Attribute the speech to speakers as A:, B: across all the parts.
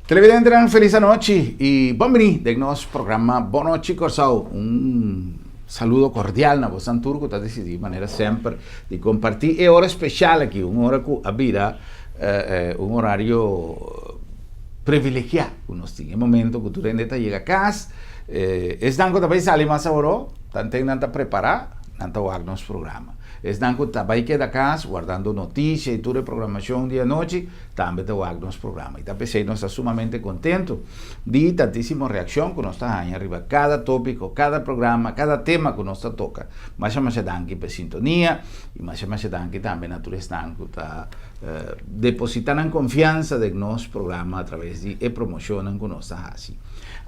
A: Televidentenan, felis anochi i bon bini den nos programa Bon Nochi Kòrsou. Un saludo kordial na bosan tur ku ta disidí manera semper di kompartí e ora speshal aki, un ora ku a bira un orario privilegiá ku nos tin. E momento ku tur hende ta yega kas, esnan ku ta bai sali mas aworó, tanten nan ta prepará, nan ta wak nos programa. Esnan ku ta bai keda kas wardando notisia i tur e programashon di anochi, Tambe ta wak nos programa. I ta p'esei nos ta sumamente kontentu di tantísimo reakshon ku nos ta haña riba kada tópiko, kada programa, kada tema ku nos ta toka. Masha masha danki pa e sintonia i masha masha danki tambe na tur esnan ku ta depositá nan konfiansa den nos programa atraves di e promoshonnan ku nos ta hasi.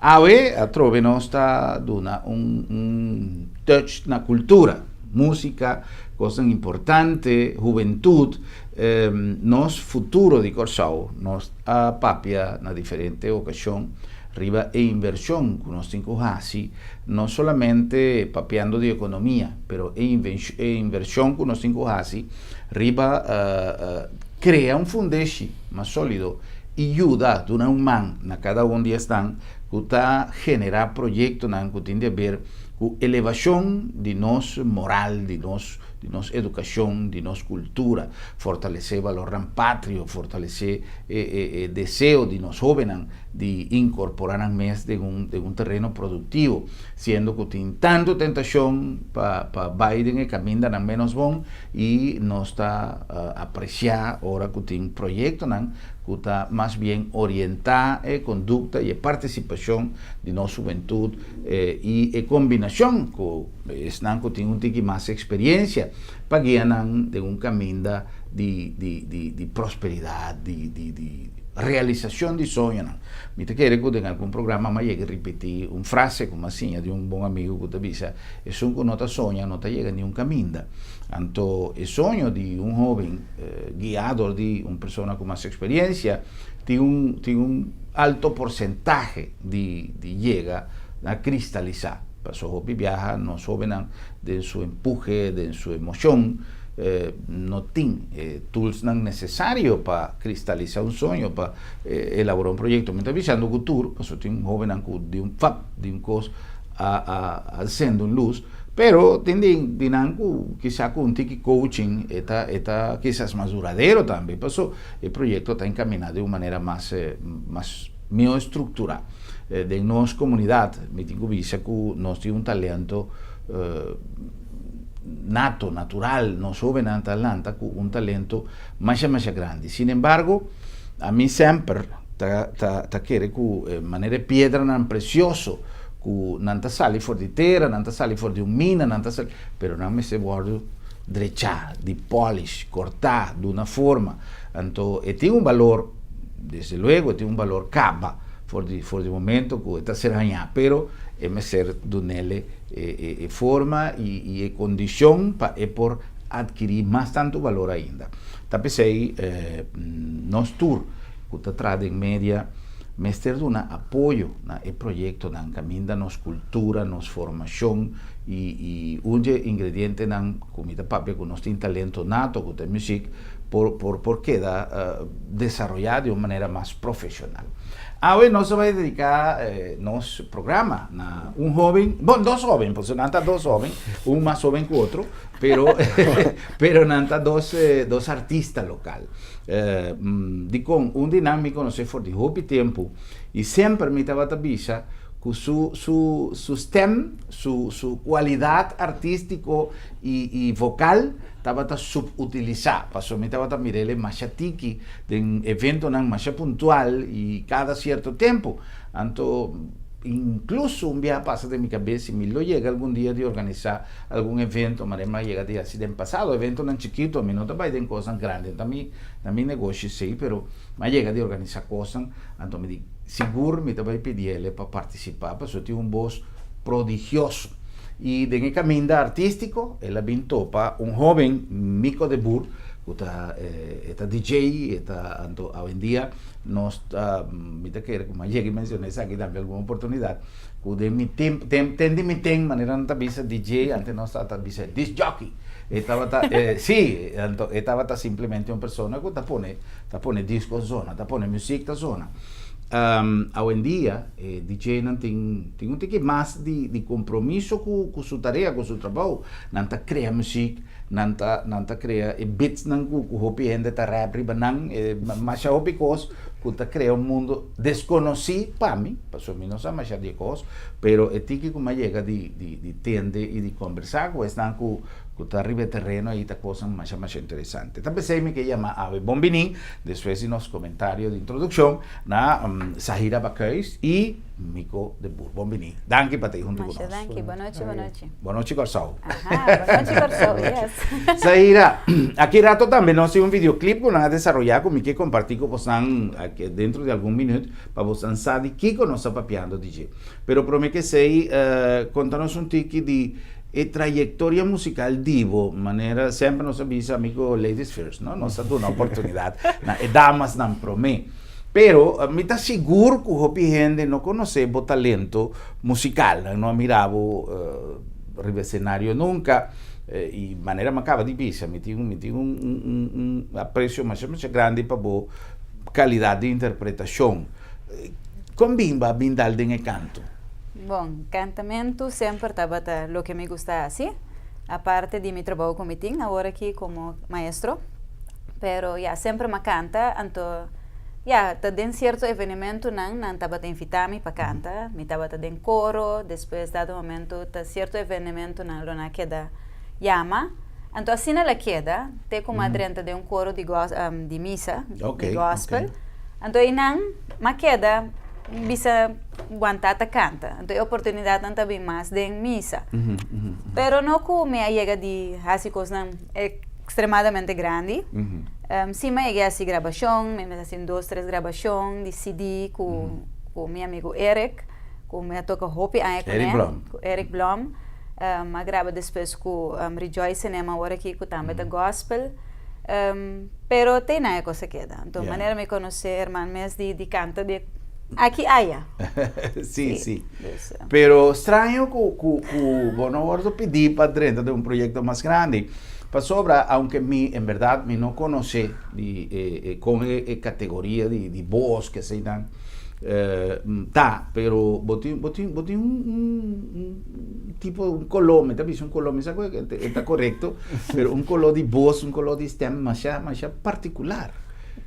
A: Awe atrobe nos ta duna un touch na kultura, músika, kosnan importante, hubentut. Nos futuro di Kòrsou, nos a papia na diferente okashon riba e invershon ku nos tin ku hasi, no solamente papiando di ekonomia, pero e invershon ku nos tin ku hasi riba krea un fundeshi mas sólido i yuda duna un man na kada un di esnan ku ta generá proyektonan ku tin di aber ku elevashon di nos moral, di nos. di nos edukashon, di nos kultura, fortalesé balornan patrio, fortalesé e e e deseo di nos hóbennan di inkorporá nan mes den un den un tereno produktivo, siendo ku tin tantu tentashon pa pa bai den e kamindanan ménos bon i nos ta apresiá ora ku tin proyektonan ku ta mas bien orientá e kondukta i e partisipashon di nos hubentut i e kombinashon ku Esnan ku tin un tiki mas eksperiencia pa guia nan den un kaminda di di di di prosperidat, di di di realisashon di soñonan. Mi ta kere ku den algun programa mi a yega ripití un frase ku mi a siña di un bon amigu ku ta bisa, Esun ku no ta soña no ta yega niun kaminda. Anto e soño di un hóben guiá dor di un persona ku mas eksperiencia tin un tin un alto porsentahe di di yega na kristalisá. Paso hopi biaha nos hobennan den su empuje, den su emocion, no tin e toolsnan necesario pa cristalisa un soño, pa elabora un proyecto. Mi ta bisando cu tur, paso tin hobennan cu di un fap, di un cos a a encende un luz, pero tin di nan cu kisa cu un tiki coaching e ta e ta kisas mas duradero tambe, paso e proyecto ta encamina di un manera mas mas mihor estructura. Den nos komunidat mi tin ku bisa ku nos tin un talento nato, natural, nos hóbennan ta lanta ku un talento masha masha grandi. Sin embargo, ami semper ta ta ta kere ku manera e piedranan presioso ku nan ta sali for di tera, nan ta sali for di un mina, nan ta sali, pero nan mester wòrdu drechá, di polish, kortá, duna forma. Anto e tin un balor. Desde luego e tin un balor caba for di for di momento cu e ta ser haña, pero e mester dunele e e e forma y y e condicion pa e por adkiri mas tanto balor ainda. Ta p'esey nos tur cu ta traha den media mester duna apoyo na e proyectonan caminda nos cultura, nos formacion y y un dje ingredientenan cu mi ta papia cu nos tin talento nato cu ta e muziek, por por por keda desaroyá di un manera mas profeshonal. Awe nos a bai dediká nos programa na un hóben, bon dos hóben, pasobra nan ta dos hóben, un mas hóben ku otro, pero pero nan ta dos dos artista lokal. Dikon? Un di nan mi konosé for di hopi tempu i semper mi tabata bisa ku su su su stèm, su su kualidat artístiko i i vokal tabata subutilisá, pasobra mi tabata mir'el e masha tiki den eventonan masha puntual i kada sierto tempu. Anto, inkluso un biaha pasa den mi kabes si mi lo yega algun dia di organisá algun evento, manera mi a yega di hasi den pasado, eventonan chikitu, mi no ta bai den kosnan grandi, ta mi ta mi negoshi esei, pero mi a yega di organisá kosnan, anto mi di sigur mi ta bai pidi el pa partisipá, pasobra tin un bos prodigioso. I den e kaminda artístiko el a bin topa un hóben, Miko de Boer, ku ta e ta DJ, e ta anto awendia nos ta mi ta kere ku mi a yega i menshona esaki tambe algun oportunidat ku den mi tempu ten ten di mi ten manera nan ta bisa DJ antes nos tabata bisa disc jockey e tabata si anto e tabata simplemente un persona ku ta pone ta pone disko zona ta pone muzik ta zona. Awendia e DJnan tin tin un tiki mas di di kompromiso ku ku su tarea, ku su trabou. Nan ta krea muzik, nan ta nan ta krea e beatsnan ku ku hopi hende ta rap riba nan, e masha hopi kos ku ta krea un mundo deskonosí pa mi, pasobra mi no sa masha di e kos, pero e tiki ku mi a yega di di di tende i di kombersá ku esnan ku ku ta riba e tereno ei ta kosnan masha masha interesante. Ta p'esei mi ke yama awe bon biní despues di nos komentario di introdukshon na Sahira Bakhuis i Miko de Boer. Bon biní. Danki pa ta ei huntu ku
B: Masha
A: nos.
B: danki. Bon nochi, bon nochi.
A: Bon nochi Kòrsou.
B: Aha, bon nochi Kòrsou, yes.
A: Sahira, aki rato tambe nos tin un videoclip ku nan a desaroyá ku mi ke kompartí ku bosnan aki dentro di algun minüt pa bosnan sa di kiko nos ta papiando di dje. Pero promé ke esei, konta nos un tiki di E trayectoria musical di bo, manera semper nos a bisa amigo ladies first, no? Nos a duna oportunidad na e damasnan prome. Pero mi ta sigur cu hopi hende no conoce bo talento musical, nan no a mira bo riba escenario nunca. Y manera mi a caba di bisa, mi tin mi tin un un un aprecio masha masha grandi pa bo calidad di interpretacion. Con bin bo a bin dal den e canto?
B: Bon, kantamentu semper tabata loke mi gusta hasi, aparte di mi trabou ku mi tin awor aki komo maestro. Pero ya, semper m'a kanta, anto ya, ta den sierto evenementunan nan tabata invitá mi pa kanta. Mi tabata den koro, despues dado momento ta sierto evenementunan lo nan a keda yama. Anto asina el a keda te ku m'a drenta den un koro di di misa, di gospel. Anto einan m'a keda bisa wantá ta kanta. Anto e oportunidatnan ta bin mas den misa. Pero no ku mi a yega di hasi kosnan ekstremadamente grandi. Sí mi a yega hasi grabashon, mi a hasi un dos tres grabashon di CD ku ku mi amigu Eric, ku mi a toka hopi aña kuné.
A: Eric Blom.
B: Ku Eric Blom. Mi a graba despues ku Rejoice Cinema awor aki ku tambe ta gospel. Pero te nan e kos a keda. Anto manera mi konosé herman mes di di kanta di aki aya.
A: Sí, sí. Pero straño ku ku ku bo no wòrdu pidí pa drenta den un proyekto mas grandi. Pasobra aunke mi en bèrdat mi no konosé di e e kon e e kategoria di di bos ke eseinan ta, pero bo tin bo tin bo tin un un un tipo un koló, mi ta bisa un koló, mi sa ku e ta korekto, pero un koló di bos, un koló di stèm masha masha partikular.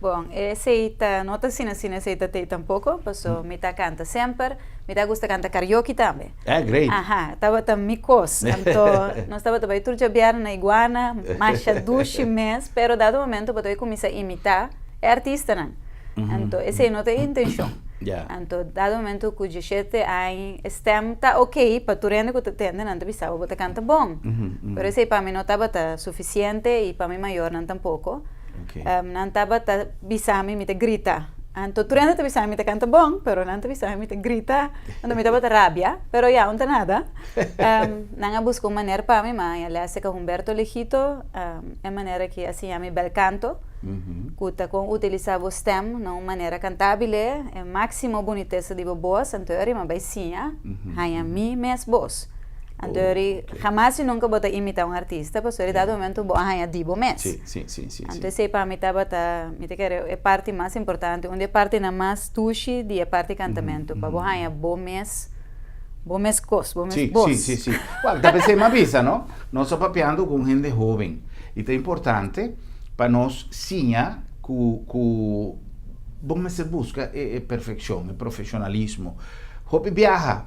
B: Bon, esei ta, no ta asina asina esei ta tei tampoko, paso mi ta kanta semper, mi ta gusta kanta karaoke tambe.
A: Ah, great.
B: Aha, tabata mi kos. Anto nos tabata bai tur djabièrnè na Iguana, masha dushi mes, pero dado momento bo ta bai kuminsá imitá e artistanan. Anto esei no ta e intenshon. Anto dado momento ku dieshete aña e stèm ta ok pa tur hende ku ta tende nan ta bisa bo bo ta kanta bon. Pero esei pa mi no tabata sufisiente i pa mi mayornan tampoko. Nan tabata bisa mi mi ta grita. Anto tur hende ta bisa mi mi ta kanta bon pero nan ta bisa mi mi ta grita. Anto mi tabata rabia pero ya un ta nada. Nan a buska un manera pa mi ma a lèseka Humberto Legito e manera ki a siña mi bel kanto. Ku ta kon utilisá bo stèm na un manera kantabile, e máksimo bunitesa di bo bos, anto eri mi a bai siña haña mi mes bos. Anto eri hamas i nunka bo ta imitá un artista, pasobra eri dado momento bo a haña di bo mes. Anto esei pa mi tabata, mi ta kere e parti mas importante, un di e partinan mas dushi di e parti kantamentu, pa bo haña bo mes, bo mes kos, bo mes bos.
A: Sí, sí, sí. Wèl, ta p'esei mi a bisa, no? Nos ta papiando ku un hende hóben i ta importante Pa nos siña ku ku bo mester buska e e perfekshon, e profeshonalismo. Hopi biaha,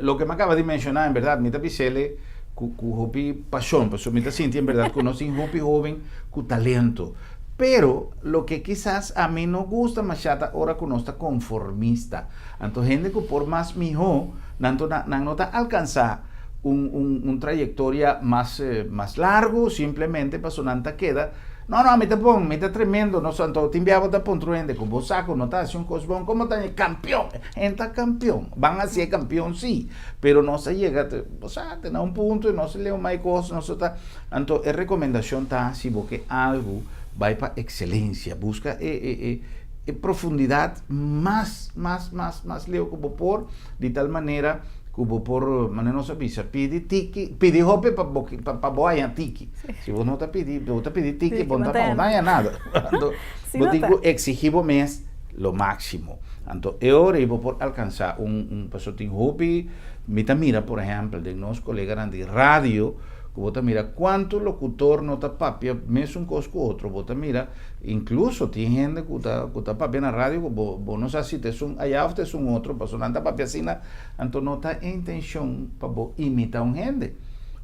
A: loke mi a kaba di menshoná en bèrdat mi ta bis'el ku ku hopi pashon, pasobra mi ta sinti en bèrdat ku nos tin hopi hóben ku talento. Pero loke kisas ami no gusta mashá ta ora ku nos ta konformista. Anto hende ku por mas mihó nan nan no ta alkansá un un un trayectoria mas mas largo simplemente pasobra nan ta keda no no mi ta bon mi ta tremendo no anto tin bia bo ta puntra un hende ku bo sa ku no ta hasi un kos bon komo ta kampion hende ta kampion ban hasié kampion si pero nos a yega bo sa te na un punto i nos a leu mai kos nos ta anto e rekomendashon ta si bo ke algu bai pa ekselencia buska e e e e profundidat mas mas mas mas leu ku bo por di tal manera Ku bo por, manera nos a bisa, pidi tiki, pidi hopi pa bo pa bo haña tiki. Si bo no ta pidi, bo ta pidi tiki, bo no ta haña nada. Anto, bo tin ku eksigí bo mes lo máximo. Anto e ora ei bo por alcansá un un pasobra tin hopi mi ta mira por ehempel den nos coleganan di radio cu bo ta mira cuanto locutor no ta papia mesun cos cu otro bo ta mira incluso tin hende cu ta cu ta papia na radio cu bo bo no sa si ta esun aya of ta esun otro pasobra nan ta papia asina anto no ta e intencion pa bo imita un hende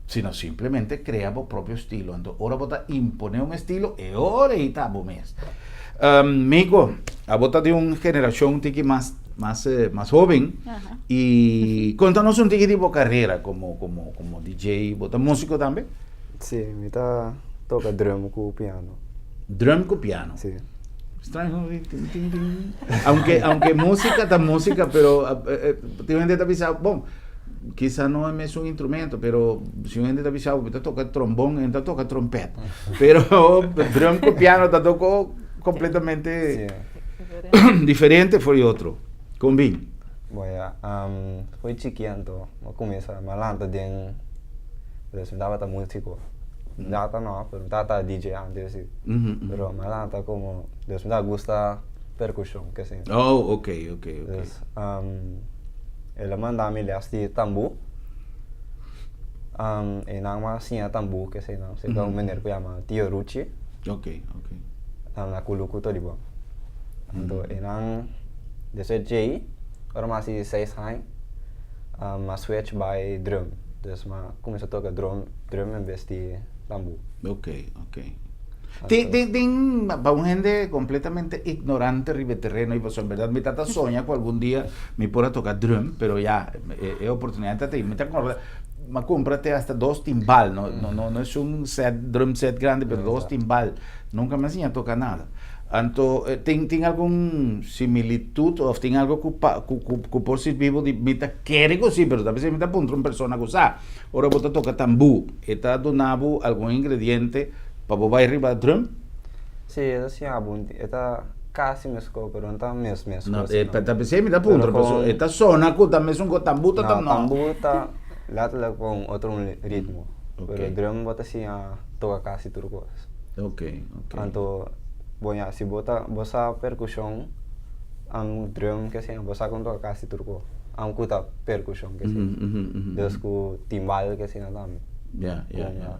A: sino simplemente crea bo propio estilo anto ora bo ta impone un estilo e ora ei ta bo mes. Mico, abo ta di un generacion tiki mas mas mas hoben y conta nos un tiki di bo carrera como como como DJ, bo ta musico tambe?
C: Si, mi ta toca drum cu piano.
A: Drum cu piano?
C: Si.
A: Extraño, tin tin tin aunque aunque musica ta musica pero tin hende ta bisa bon Kisa no e mesun instrumento, pero si un hende ta bisa bo mi ta toca trombon, e ta toca trompet. Pero drum cu piano ta toco completamente diferente for di otro. Con bin?
C: Bon ya, fo'i chiki anto mi a cuminsa, mi a lanta den, pues mi tabata musico. Mi tata no, pero mi tata DJ antes si. Pero mi a lanta como, dus mi ta gusta percusion, kese.
A: Oh, ok, ok, ok.
C: Dus, El a manda mi les di tambú. E nan a siña tambú ke esei nan. Serka un meneer ku yama Tio Ruchi.
A: Ok, ok.
C: Na Kuluku Toribó. Anto e nan despues djei ora mi a hasi seis aña mi a switch bai drum. Dus mi a kuminsá toka drum drum en bes di tambú.
A: Ok, ok. Tin, tin, tin, pa un hende completamente ignorante riba e terreno y pasobra en verdad mi tata soña cu algun dia mi por a toca drum, pero ya, e, e oportunidad ta tin. Mi ta acorda, mi a cumpra te hasta dos timbal, no, no, no, no es un set, drum set grandi, pero dos timbal. Nunca mi a siña toca nada. Anto, tin, tin algun similitud of tin algo cu pa, cu, cu, cu por sirbi bo di, mi ta kere cu si, pero ta bisa mi ta puntra un persona cu sa. Ora bo ta toca tambú, e ta duna bo algun ingrediente pa bo bai riba drum?
C: Sí, e ta siña bo, e ta casi mesco, pero no ta mes mesco.
A: No, e ta pesey mi ta puntra, pasobra e ta sona cu ta mesun cu tambú ta
C: No, tambú ta letterlijk pa un otro ritmo, pero drum bo ta siña toca casi tur cos.
A: Ok, ok.
C: Anto, bo ya, si bo ta, bo sa percusion, drum ke siña, bo sa con toca casi tur cos, aunque ta percusion ke siña. Dus cu timbal ke siña tambe.
A: Ya, ya, ya.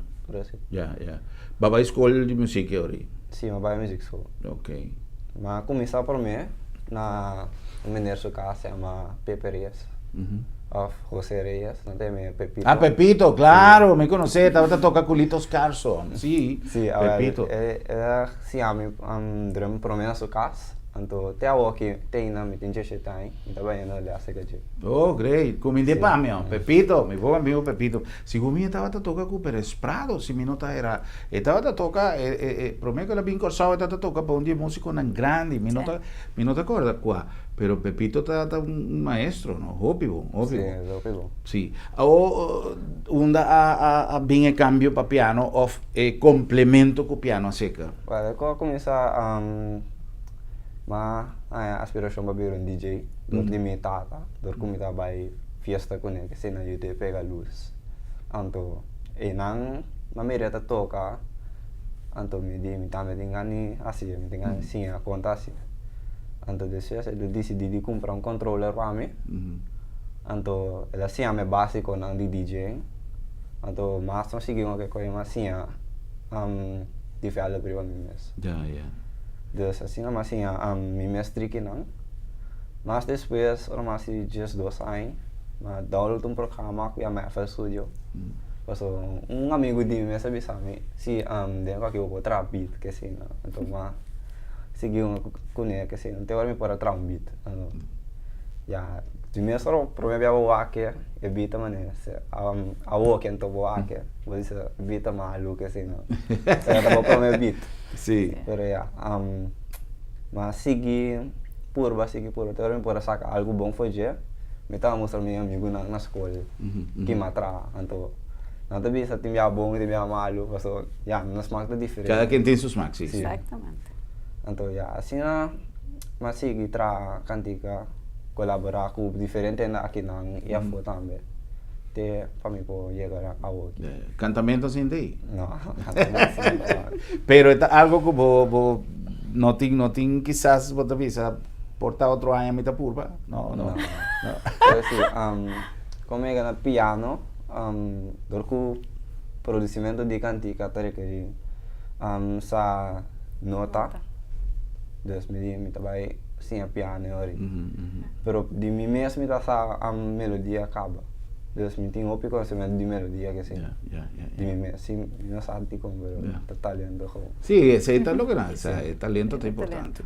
A: Ya, ya. Bo bai skol di muzik e ori?
C: Si, mi bai muzik skol.
A: Ok.
C: Mi a kuminsá promé na un meneer su kas yama Pepe Reyes òf Jose Reyes, nan ta yam'é Pepito.
A: Ah, Pepito, klaro, mi konos'é, e tabata toka ku Litos Carson, si, Pepito.
C: Si, awor e a siña mi drum promé na su kas, anto te awoki te ainda mi tin diesshete aña, mi ta bayendo lès serka dje.
A: Oh, great, kumind'é pa mi, Pepito, mi bon amigo Pepito. Segun mi e tabata toka ku Perez Prado, si mi no ta era. E tabata toka, e, e, e, prome ku el a bin Kòrsou e tabata toka pa un di e músikonan grandi, mi no ta, mi no ta kòrda kua, pero Pepito ta, ta un maestro, no, hopi bon, hopi
C: Sí,
A: bon.
C: es hopi bon.
A: Sí. Awo, unda a, a, a bin e kambio pa piano òf e komplemento ku piano a seka?
C: Wèl, ku a kuminsá, m'a haña aspirashon pa bira un DJ dor di mi tata, dor ku mi ta bai fiesta kuné ke sena yu te pega lus. Anto einan mi a mira ta toka, anto mi di mi tambe tin gana di hasi, mi tin gana di siña kon ta hasi. Anto despues el a disidí di kumpra un controller pa mi, anto el a siña mi e básikonan di DJ, anto mas mi a sigui ku e mi a siña develop riba mi mes. Dus asina mi a siña mi mes trikinan. Mas despues, ora mi a hasi diesdos aña, mi a download un programa ku yama FL Studio. Pasobra un amigu di mi mes a bisa mi, si den ku aki bo por traha beat, ke asina. Anto mi a sigui un kuné ke asina, te ora mi por a traha un beat. Anto, ya, di mes ora prome bia bo wak e beat ta manera awoki anto bo wak, bo bisa e beat ta malu ke asina. Esei ta bo prome beat.
A: Sí.
C: Pero ya, mi a sigui purba, sigui purba, te ora mi por a saka algu bon for dje, mi tabata mustra mi amigunan na skol ki mi a traha. Anto nan ta bisa tin bia bon, tin bia malu, pasobra ya, nos smak ta diferente.
A: Kada ken tin su smak, sí.
C: Sí.
B: Exactamente.
C: Anto ya, asina mi a sigui traha kantika, kolaborá ku diferente hende akinan i afó tambe. Te pa mi por yega awo aki.
A: Kantamento sin ti?
C: No, kantamento sin no.
A: Pero e ta algo ku bo bo no tin no tin kisas bo ta bisa. Por ta otro aña mi ta purba? No, no.
C: No. Pero si, kon mi a gana piano, dor ku produsimento di kantika ta rekerí sa nota, dus mi di mi ta bai siña piano e ora ei. Pero di mi mes mi ta sa melodia kaba, dus mi tin hopi konosementu di melodia ke esei, di mi mes. Si, mi no sa dikon pero ta talento gewoon.
A: Si, esei ta loke nan sa, e talento ta importante.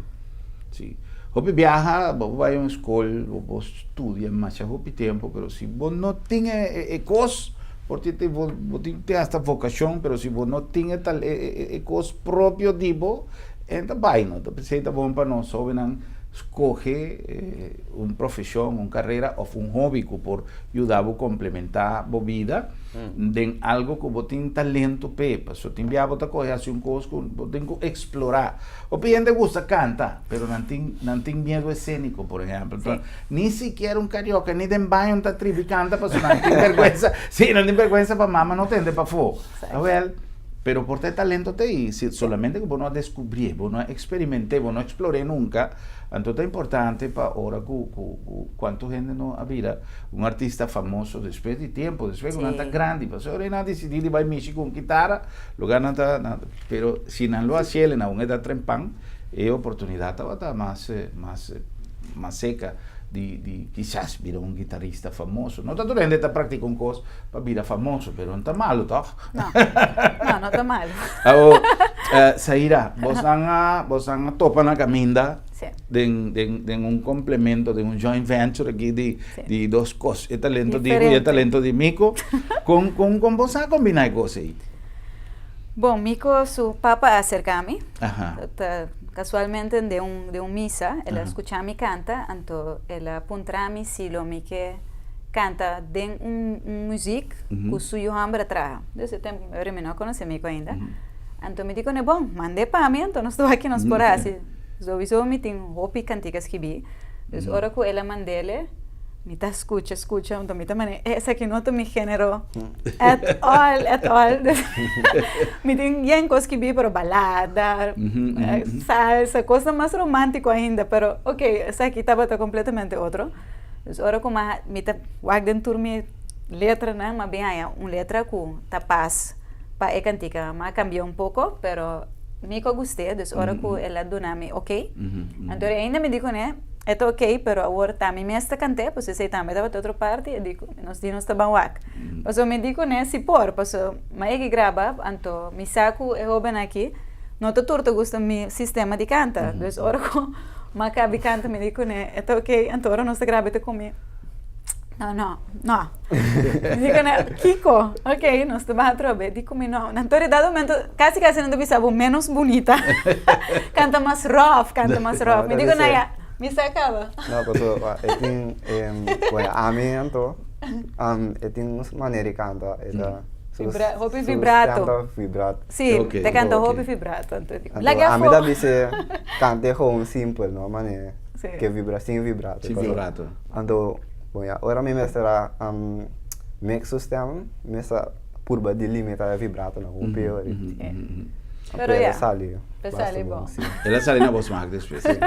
A: Si. Hopi biaha bo por bai un skol, bo por studia masha hopi tempu, pero si bo no tin e kos, por tin te bo tin te hasta vokashon, pero si bo no tin e tal e kos propio di bo, e ta bai no. P'esei ta bon pa nos hóbennan skohe un profeshon, un karera òf un hobi ku por yuda bo komplementá bo bida den algo ku bo tin talento p'e. Pasobra tin bia bo ta kohe hasi un kos ku bo tin ku eksplorá. Hopi hende gusta canta, pero nan tin nan tin miedo escénico, por ejemplo. Sí. Ni siquiera un karaoke, ni den baño ta tribi canta, pasobra nan tin vergüenza. Sí, nan tin vergüenza pa mama no tende pafó. Awel, pero por ta e talento ta ei, si solamente cu bo no a descubrie, bo no a experimenté, bo no a exploré nunca, anto ta importante pa ora cu cu cu cuanto hende no a bira un artista famoso despues di tempo, despues cu nan ta grandi, pasobra ora nan a dicidi di bay mishi cu un kitara, Lugar nan ta, nan, pero si nan lo haciel na un edad trempan, e oportunidad tabata mas, mas, mas seca di, di kisas bira un guitarista famoso. No ta tur hende ta practica un cos pa bira famoso, pero no ta malo toch?
B: No, no, no ta malo.
A: Awo, Saira, bosnan a, bosnan a topa na caminda
B: Sí.
A: den, den, den un complemento, den un joint venture aki di,
B: Sí.
A: di dos cos, e talento di bo y e
B: Diferente.
A: talento di Mico. Con, con, con bo sa combina e cos ey?
B: Bon, Mico su papa a acerca mi.
A: Aha.
B: Ta casualmente den un, den un misa, el a
A: Aha.
B: scucha mi canta, anto el a puntra mi si lo mi ke canta den un, un muziek cu su yu homber a traha. Dus e tempo mi no a conoce Mico ainda. Anto mi di cune, bon, mand'e pa mi, anto nos ta wak nos por haci. Souiso mi tin hopi cantica skibi. Dus ora cu el a mand'ele, mi ta scucha, scucha, anto mi ta mane, esaki no ta mi genero at all, at all. Mi tin yen cos skibi, pero balada, salsa, cosnan mas romantico ainda, pero ok, esaki tabata completamente otro. Dus ora cu mi ta wak den tur mi letranan, mi a bin haña un letra cu ta pas pa e cantica. Mi a cambia un poco, pero mi cu a gust'é, dus ora cu el a duna mi ok, anto ainda mi di cun'é, e ta ok, pero awor ta mi mes ta cant'é, pasobra esei tambe tabata otro parti, e di cu nos di nos ta ban wak. Pasobra mi di cun'é si por, pasobra mi a yega graba, anto mi sa cu e hoben aki no ta tur ta gusta mi sistema di canta, dus ora cu mi a caba di canta mi di cun'é, e ta ok, anto ora nos ta graba e ta cu mi. No, no, no. Mi di kuné, Kiko? Ok, nos ta baha atrobe. Di ku mi no. Nan tur e dado momento, kasi kasi nan ta bisa bo menos bunita. Kanta mas rough, kanta mas rough. Mi di kuné, ya, mi sa kaba.
C: No, pasobra e tin, bueno, ami anto, e tin un manera di kanta, e ta, su,
B: Vibra, hopi
C: su
B: vibrato.
C: stem ta vibrato.
B: Sí,
A: Ok,
B: ta kanta
A: ok.
B: hopi vibrato. Anto,
C: Anto,
B: laga
C: ami ta
B: afó.
C: bis'é kant'é gewoon simpel, no manera
B: Sí.
C: ke vibra, sin vibrato.
A: Sin vibrato.
C: Anto, bon ya, ora mi mester a mix su stem, mi mester a purba di limita e vibratonan hopi ori.
B: Pero
C: El
B: ya,
C: a sali
B: el
C: basta
B: sali
C: bon,
B: bon.
C: si.
A: El a sali na bo smaak despues. Si.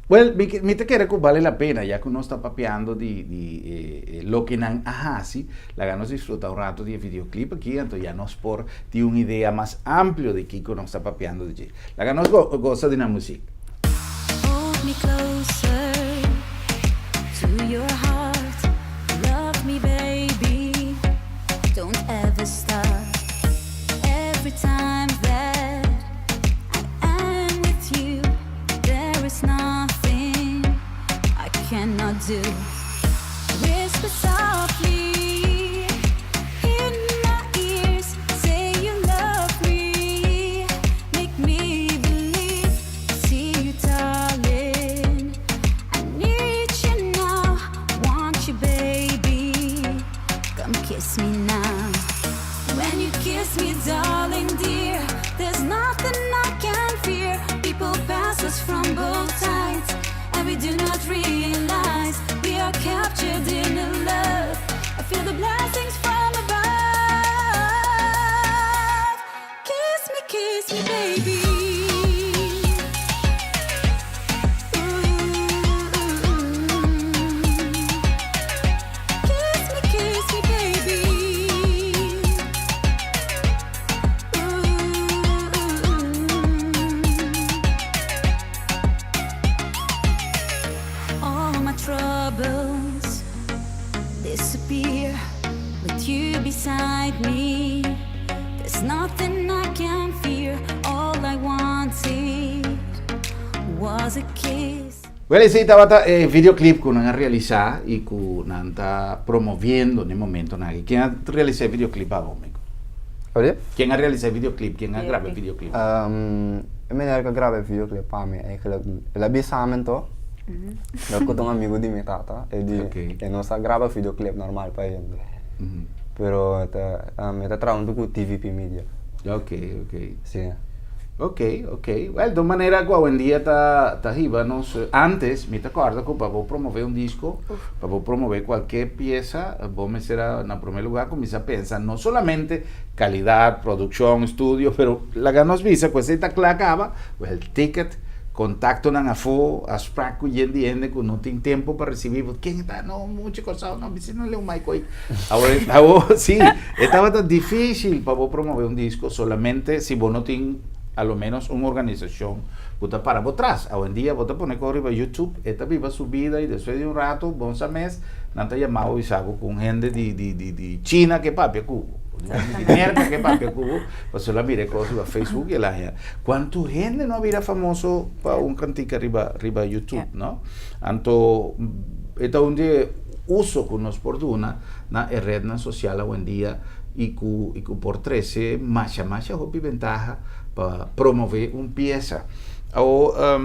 A: Well, mi mi ta kere ku bale la pena, ya ku nos ta papiando di di loke nan a hasi, laga nos disfruta un rato di e videoclip aki, anto ya nos por tin un idea mas amplio di kiko nos ta papiando di dje. Laga nos gosa di nan muziek.
D: Hold me closer to your heart Love me baby don't ever stop Every time that I am with you There is nothing I cannot do Whisper softly in my ears Say you love me Make me believe See you darling I need you now Want you baby Come kiss me now When you kiss me darling dear There's nothing I can fear People pass us from both sides And we do not realize We are captured in a love I feel the blessings from above Kiss me, kiss me baby Ooh. troubles disappear with you beside me. There's nothing I can fear. All I wanted was a kiss.
A: Well, esei tabata e videoclip ku nan a realisá i ku nan ta promoviendo na e momentonan aki. Ken a realisá e videoclip abo, amigo?
C: Sorry?
A: Ken a realisá e videoclip? Ken a graba e videoclip?
C: E meneer ku a graba e videoclip pa mi eigenlijk el a bisa mi anto, dor ku ta un amigu di mi tata, e di e no sa graba videoclip normal pa hende, pero e ta e ta traha huntu ku TVP Media.
A: Ok, ok.
C: Si.
A: Ok, ok. Well, di un manera ku awendia ta ta hiba nos, antes mi ta kòrda ku pa bo promové un disko, pa bo promové kualke piesa, bo mester a na promé lugá kuminsá pensa no solamente kalidat, produkshon, studio, pero laga nos bisa ku esei ta kla kaba, well, ticket, kontaktonan afó, afsprak ku yen di hende ku no tin tempu pa risibí bo, ken ta? No, mucha kòrsou no, bisí no leu mai ku ei. Awor, awor si, e tabata difísil pa bo promové un disko solamente si bo no tin a lo ménos un organisashon ku ta para bo tras. Awendia bo ta pone kos riba YouTube, e ta biba su bida i despues di un ratu, bon sa mes, nan ta yama bo bisa bo ku un hende di di di di China ke papia ku bo, un hende di Merka ke papia ku bo, pasobra el a mira e kos riba Facebook i el a haña. Kuantu hende no a bira famoso pa un kantika riba riba YouTube, no? Anto e ta un di e uso ku nos por duna na e rednan sosial awendia i ku i ku por trese masha masha hopi bentaha pa promove un piesa. Awor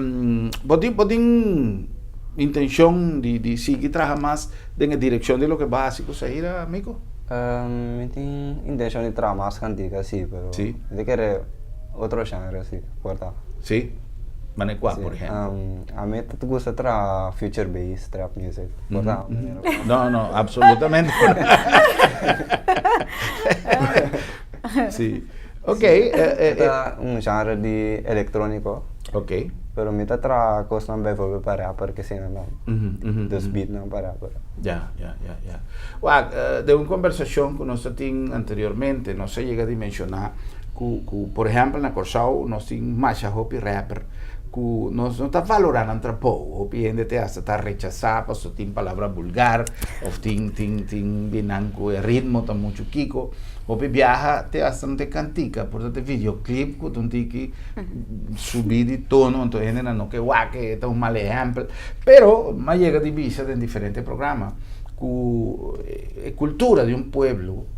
A: bo tin bo tin intenshon di di sigui traha mas den e direkshon di loke bo a hasi ku Sahira, amigo?
C: Mi tin intenshon di traha mas kantika si, pero mi ta kere otro genre si por ta.
A: Si? Manera kua por ehempel?
C: Ami ta gusta traha future bass, trap music, por ta un manera ku.
A: No, no, absolutamente. Si. Ok.
C: E ta un genre di electronico.
A: Ok.
C: Pero mi ta traha kosnan bijvoorbeeld pa rapper kesina nan. Dus beatnan pa rapper.
A: Ya, ya, ya, ya. Wak, den un kombersashon ku nos ta tin anteriormente, nos a yega di menshoná ku, ku por ehèmpel na Kòrsou nos tin masha hopi rapper ku nos no ta valorá nan trabou. Hopi hende te hasta ta rechasá pasobra tin palabra bulgar òf tin, tin, tin di nan ku e ritmo ta muchu kiko. Hopi biaha te hasta no te kantika, por ta te videoclip ku ta un tiki subi di tono, anto hendenan no ke wak, e ta un mal ehèmpel. Pero m'a yega di bisa den diferente programa ku e kultura di un pueblo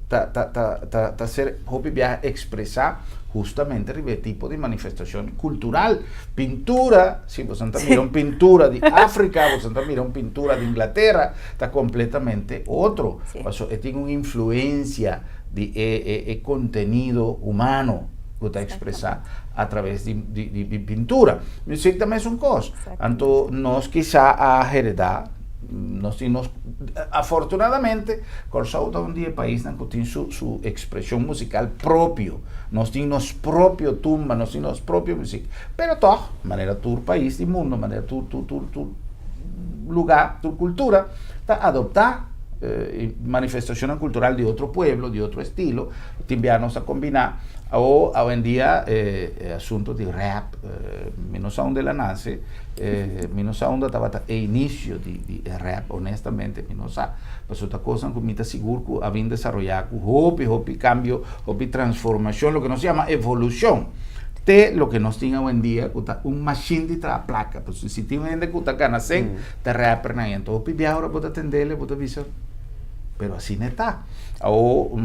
A: ta ta ta ta ta ser hopi biaha ekspresá hustamente riba e tipo di manifestashon kultural. Pintura, si boso ta mira un pintura di Afrika, boso ta mira un pintura di Inglatera, ta kompletamente otro. Pasobra e tin un influensia di e e e kontenido humano ku ta ekspresá a traves di di di pintura. Musik ta mesun kos. Anto nos kisá a heredá, nos tin nos, afortunadamente Kòrsou ta un di e paisnan ku tin su su ekspreshon musikal propio. Nos tin nos propio tumba, nos tin nos propio musik. Pero tòg, manera tur pais di mundu, manera tur tur tur tur lugá, tur kultura ta adoptá manifestashonnan kultural di otro pueblo, di otro estilo, tin bia nos a kombiná. Awo, awendia e asunto di rap, mi no sa unda el a nase, mi no sa unda tabata e inisio di e rap, honestamente mi no sa. Pasobra ta kosnan ku mi ta sigur ku a bin desaroyá ku hopi, hopi kambio, hopi transformashon, loke nos yama evolushon. Te loke nos tin awendia ku ta un mashin di traha plaka. Pasobra si tin un hende ku ta gana sèn, ta rappernan. I anto hopi biaha ora bo ta tend'el, bo ta bisa, pero asina e ta. Awo,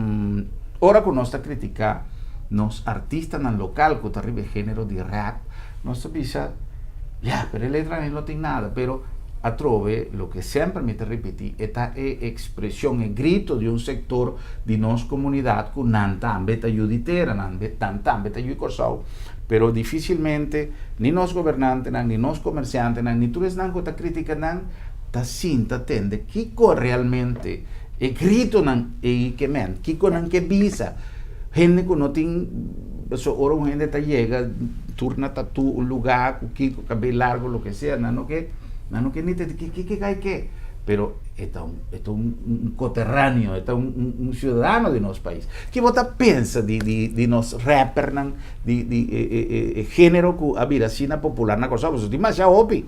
A: ora ku nos ta kritiká nos artistanan lokal ku ta riba e género di rap, nos ta bisa, ya, pero e letranan no tin nada. Pero atrobe, loke semper mi ta ripití, e ta e ekspreshon, e grito di un sektor di nos komunidat ku nan tambe ta yu di tera, nan tambe ta yu di Kòrsou, pero difísilmente ni nos gobernantenan, ni nos komersiantenan, ni tur esnan ku ta kritika nan ta sinta tende kiko realmente e gritonan ei ke men, kiko nan ke bisa. Hende ku no tin, pasobra ora un hende ta yega tur na tatú un lugá ku kiko, kabei largu, loke sea, nan no ke, nan no ke ni tende kiko kai ke. Pero e ta un, e ta un koteráneo, e ta un siudadano di nos pais. Ki bo ta pensa di di di nos rappernan, di di e e e e género ku a bira asina popular na Kòrsou? Pasobra tin masha hopi.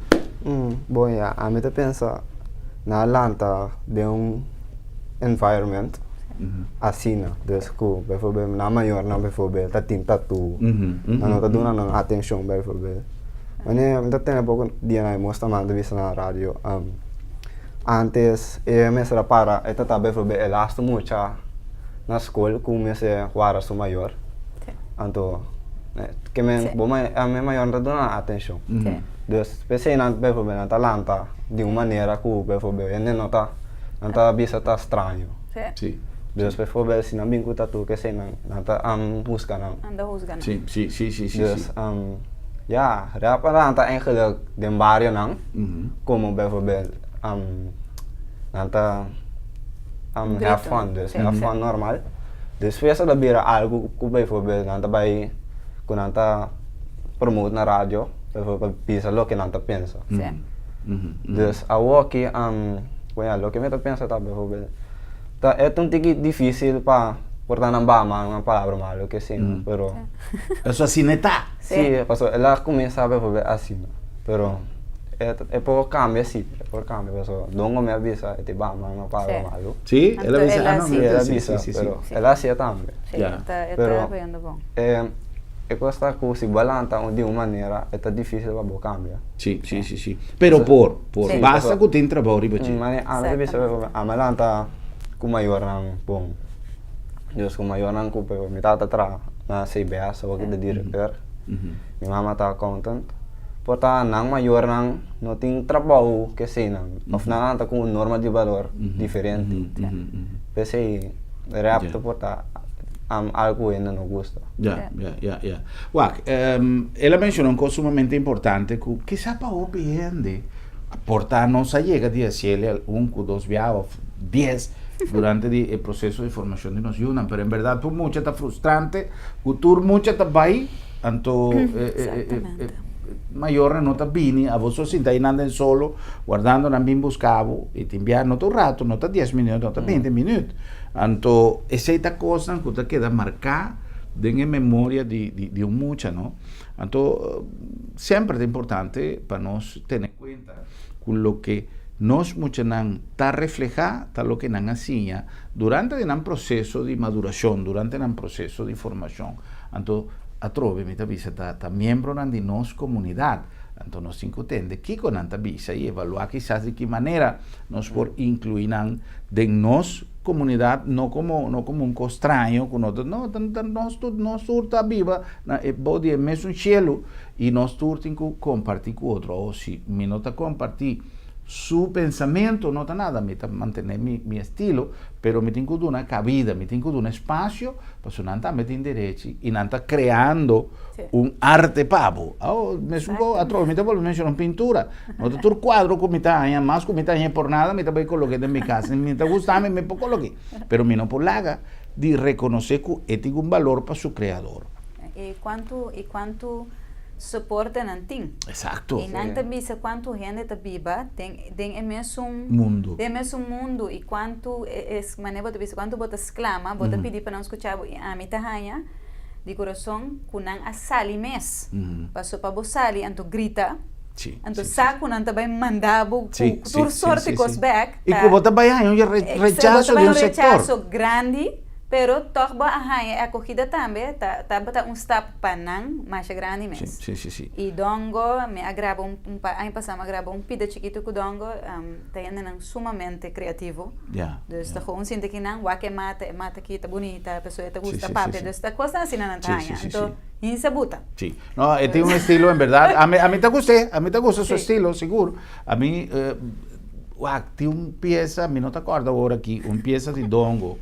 C: Bon ya, ami ta pensa. Nan a lanta den un environment asina, dus ku bijvoorbeeld nan mayornan bijvoorbeeld ta tin tatu, nan no ta duna nan atenshon bijvoorbeeld. Wanneer mi ta tene poko dia nan mos ta manda bisa na radio, antes e mester a para e ta bijvoorbeeld e lastu mucha na skol ku mester wara su mayor, anto ke men bo mayor no ta duna nan atenshon. Dus p'esei nan bijvoorbeeld nan ta lanta di un manera ku bijvoorbeeld hende no ta nan ta bisa ta straño.
A: Sí.
C: Dus bijvoorbeeld si nan bin ku tatu kesei nan nan ta husga nan.
B: Nan ta husga nan.
A: Sí, sí, sí, sí, sí.
C: Dus ya, rap a lanta eigenlijk den barionan komo bijvoorbeeld nan ta have fun, dus have fun normal. Despues a ta bira algu ku bijvoorbeeld nan ta bai ku nan ta promote na radio pa bisa loke nan ta pensa. Dus awoki bueno loke mi ta pensa ta bijvoorbeeld ta e ta un tiki dificil pa por ta nan baha man un palabra malo ke asina pero
A: Pasobra asina e ta.
C: Si pasobra el a kuminsá bijvoorbeeld asina pero e por kambia si e por kambia pasobra dongo mi a bisa e ta baha man un palabra malo.
A: Si el a bisa
C: ah no mi a bisa pero el a hacia tambe.
B: Pero
C: E kos ta ku si bo a lanta di un manera e ta difisil pa bo kambia.
A: Si, si, si, si. Pero por, por.
B: Sí.
A: Basta ku tin trabou riba dje.
C: Mane ami ta bisa
B: Exactamente.
C: ami a lanta ku mayornan bon. Dus ku mayornan ku mi tata traha na CBS awor ki ta direkteur. Mi mama ta accountant. Por ta nan mayornan no tin trabou ke eseinan òf nan lanta ku un norma di balor diferente. P'esei rèp ta por ta algu hende no gusta.
A: Ya, ya, ya, ya. Wak, el a menshoná un kos sumamente importante ku kisas pa hopi hende por ta nos a yega di hasiel un ku dos biaha òf dies durante di e proseso di formashon di nos yunan, pero en bèrdat tur mucha ta frustrante ku tur mucha ta bai anto e mayornan no ta bini, abo so sinta einan den solo wardando nan bin buska bo i tin biaha no ta un rato, no ta dies minüt, no ta beinti minüt. Anto esei ta kosnan ku ta keda marká den e memoria di di un mucha no. Anto semper ta importante pa nos tene kuenta ku loke nos muchanan ta reflehá ta loke nan a siña durante di nan proseso di madurashon, durante nan proseso di formashon. Anto atrobe mi ta bisa ta ta miembronan di nos komunidat, anto nos tin ku tende kiko nan ta bisa i evaluá kisas di ki manera nos por inkluí nan den nos komunidat no komo no komo un kos straño ku no ta no ta ta nos tur nos tur ta biba na e bou di e mesun shelu i nos tur tin ku kompartí ku otro o si mi no ta kompartí su pensamentu no ta nada mi ta mantené mi mi estilo pero mi tin ku duna kabida mi tin ku duna espasio pasobra nan tambe tin derechi i nan ta kreando un arte pa bo awo mesun ko atrobe mi ta bolbe menshona un pintura No ta tur cuadro cu mi ta haña, mas cu mi ta haña por nada mi ta bay coloke den mi cas. Mi ta gusta mi, mi por coloke. Pero mi no por laga di reconoce cu e tin un balor pa su creador.
B: Y cuanto, y cuanto soporte nan tin.
A: Exacto.
B: Y nan ta bisa cuanto hende ta biba den, den e mesun
A: Mundo.
B: Den e mesun mundo y cuanto e, e manera bo ta bisa, cuanto bo ta sclama, bo ta pidi pa nan scucha bo y ami ta haña di corazon cu nan a sali mes. Paso pa bo sali anto grita.
A: Sí,
B: Anto
A: sí,
B: sa ku nan ta bai manda bo ku
A: Sí, sí,
B: tur
A: sí,
B: sorte
A: sí,
B: kos
A: sí.
B: bek.
A: I ku bo ta bai haña un rechaso di un sektor.
B: Rechaso grandi, pero tòg bo a haña e akogida tambe, ta tabata un stap pa nan masha grandi mes.
A: Sí, sí, sí, sí.
B: I Dongo, mi a graba un un par aña pasá mi a graba un pida chikitu ku Dongo, ta hendenan sumamente kreativo.
A: Ya,
B: Dus
A: ya.
B: ta gewoon sinti ki nan wak e mata, e mata aki ta bunita, pasobra e ta
A: Sí,
B: gusta
A: sí, sí,
B: papia.
A: sí.
B: Dus ta kosnan asina nan ta
A: Sí,
B: haña.
A: sí, sí,
B: Anto
A: sí.
B: Hinsa buta.
A: Sí. No, e tin un estilo en berdad. A mi, a mi ta gust'é, a mi ta gusta su
B: Sí.
A: estilo, sigur. A mi, eh, wak, tin un pieza, mi no ta acorda awor aki, un pieza di Dongo,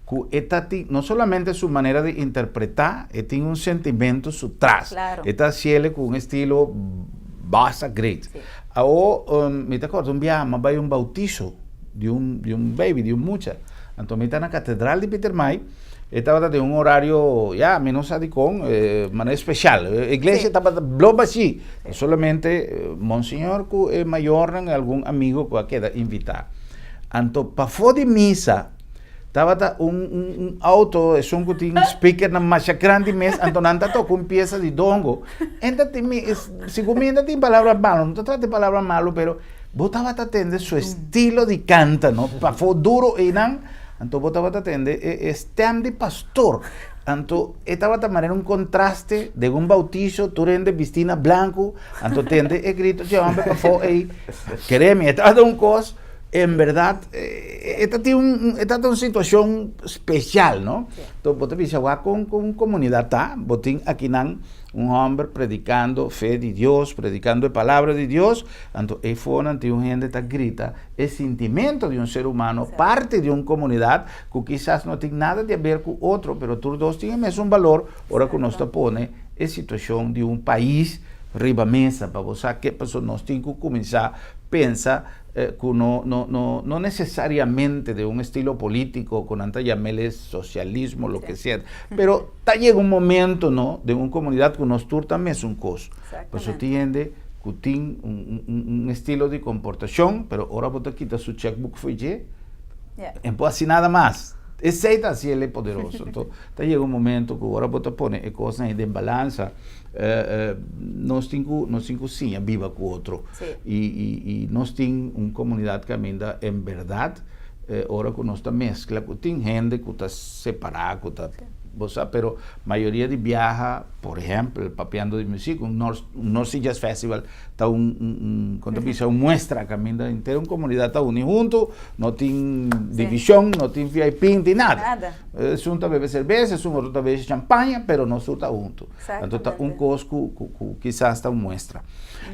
A: cu e ta tin, no solamente su manera di interpreta, e tin un sentimento su tras.
B: Claro.
A: E ta haciele cu un estilo basta great.
B: Sí.
A: Awor, um, mi ta acorda un biaha mi a bay un bautizo di un, di un baby, di un mucha. Anto mi ta na Catedral di Pietermaai, E tabata den un horario, ya, mi no sa dikon, manera especial. E iglesia tabata blo bashí. Solamente monseñor ku e mayornan i algun amigo ku a keda invitá. Anto pafó di misa tabata un un auto, esun ku tin speakernan masha grandi mes, anto nan ta toka un piesa di dongo. En ta tin mi, segun mi en ta tin palabra malo, no ta trata di palabra malo, pero. Bo tabata tende su estilo di canta, no? Pafó duro einan, anto bo tabata tende e, e stem di pastor. Anto e tabata manera un contraste den un bautizo, tur hende bisti na blanco, anto tende e grito dje homber pafó ei. Kere mi, e tabata un cos, en berdad, e ta tin un, e tabata un situacion special, no? Anto bo ta bisa wak con, con comunidad ta, bo tin akinan un homber predicando fe di Dios, predicando e palabra di Dios, Anto e fonan tin un hende ta grita e sintimento di un ser humano, parti di un comunidad cu kisas no tin nada di haber cu otro, pero tur dos tin e mesun balor ora cu nos ta pone e situacion di un pais riba mesa pa bo sa ke pasobra nos tin cu cuminsa pensa cu no no no no necesariamente den un estilo politico cu nan ta yam'el socialismo loke sea, pero ta yega un momento no den un comunidad cu nos tur ta mesun cos. Pasobra tin hende ku tin un estilo di komportashon, pero ora bo ta kita su checkbook fo'i dje, e no por hasi nada mas. Esei ta hasi el e poderoso. Anto ta yega un momento ku ora bo ta pone e kosnan ei den balansa, nos tin ku nos tin ku siña biba ku otro. I nos tin un komunidat kaminda en bèrdat ora ku nos ta meskla ku tin hende ku ta separá, ku ta bo sa, pero mayoria di biaha, por ehèmpel, papiando di muzik, un North un North Sea Jazz Festival ta un un kon ta bisa un muestra kaminda henter un komunidat ta uni huntu, no tin divishon, no tin VIP, no tin nada. Esun ta bebe serbesa, esun otro ta bebe champaña, pero nos tur ta huntu. Anto ta un kos ku ku ku kisas ta un muestra.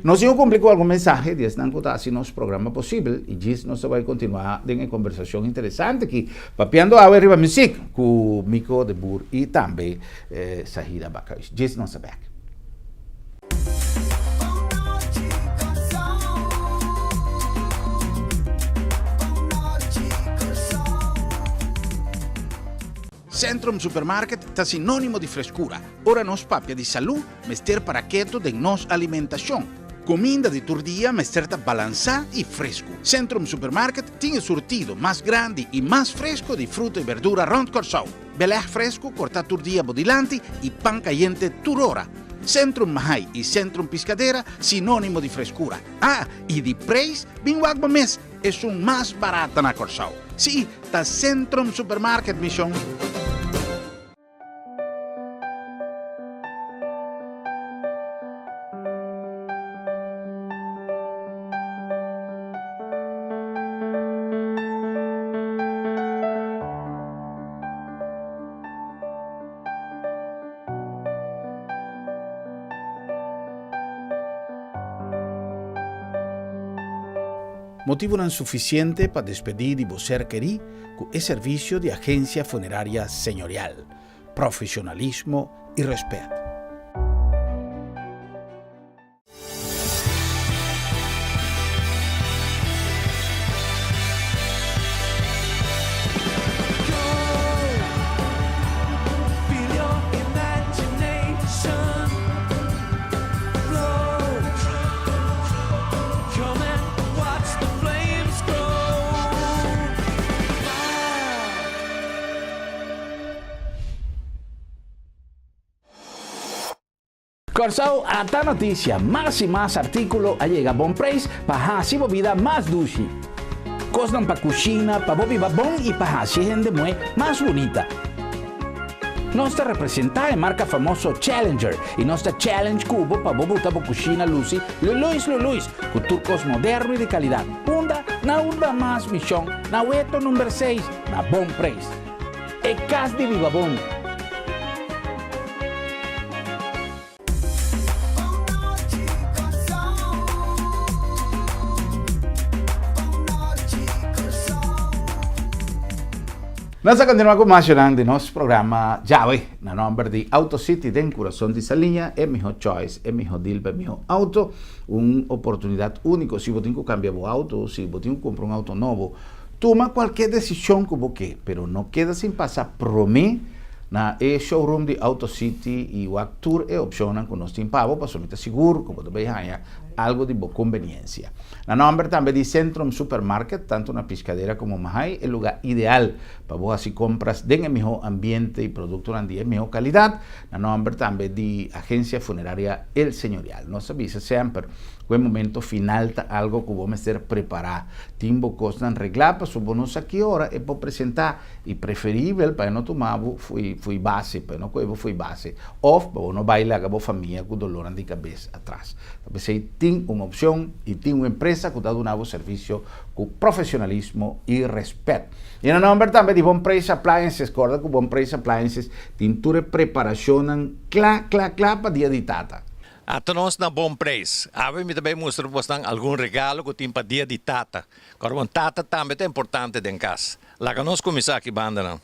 A: Nos tin ku kumpli ku algun mensahe di esnan ku ta hasi nos programa posibel i djis nos ta bai kontinuá den e kombersashon interesante aki, papiando awe riba muzik ku Miko de Boer i tambe Sahira Bakhuis. Djis nos ta bèk. Centrum Supermarket ta sinónimo di freskura. Ora nos papia di salú, mester para ketu den nos alimentashon. Kuminda di tur dia mester ta balansá i fresku. Centrum Supermarket tin e surtido mas grandi i mas fresku di fruta i berdura rònt Kòrsou. Belèg fresku kortá tur dia bo dilanti i pan kayente tur ora. Centrum Mahai i Centrum Piscadera sinónimo di freskura. Ah, i di preis, bin wak bo mes! Esun mas barata na Kòrsou. Sí, ta Centrum Supermarket, mi shon. Motibunan sufisiente pa despedí di bo ser kerí ku e servisio di Agensia Funeraria Señorial. Profesionalismo i rèspèt. Kòrsou ata notisia, mas i mas artíkulo a yega bon preis pa hasi bo bida mas dushi. Kosnan pa kushina, pa bo biba bon i pa hasi hende muhé mas bunita. Nos ta representá e marka famoso Challenger i nos ta challenge ku bo pa bo buta bo kushina lusi luluis luluis ku tur kos moderno i di kalidat. Unda? Na unda mas mishon? Na Weto number seis, na bon preis. E kas di biba bon. Nos a kontinuá ku mas shownan di nos programa Djawe. Na nòmber di Auto City den kurason di Saliña, e mihó choice, e mihó deal pa e mihó auto. Un oportunidat úniko si bo tin ku kambia bo auto, si bo tin ku kumpra un auto nobo. Tuma kualke desishon ku bo ke, pero no keda sin pasa promé. na e showroom di Auto City i wak tur e opshonnan ku nos tin pa bo pasobra mi ta sigur ku bo ta bay haña algu di bo kumbeniensia. Na nòmber tambe di Centrum Supermarket, tantu na Piscadera komo Mahaai, e lugá ideal pa bo hasi kompras den e mihó ambiente i produktonan di e mihó kalidat. Na nòmber tambe di Agencia Funeraria El Señorial. Nos a bisa semper ku e momento final ta algo ku bo mester prepará. Tin bo kosnan reglá pasobra bo no sa ki ora e por presentá i preferibel pa e no tuma bo fo'i fo'i base, pa e no kohe bo fo'i base òf pa bo no bai laga bo famia ku dolornan di kabes atras. Ta p'esei tin un opshon i tin un empresa ku ta duna bo servisio ku profesionalismo i rèspèt. I na nòmber tambe di Bon Preis Appliances, kòrda ku Bon Preis Appliances tin tur e preparashonnan kla kla kla pa Dia di Tata.
E: Ata nos na Bon Preis. Awe mi ta bay mustra bosnan algun regalo ku tin pa Dia di Tata. Kòrda bon, tata tambe ta importante den kas. Laga nos kuminsá aki bandanan.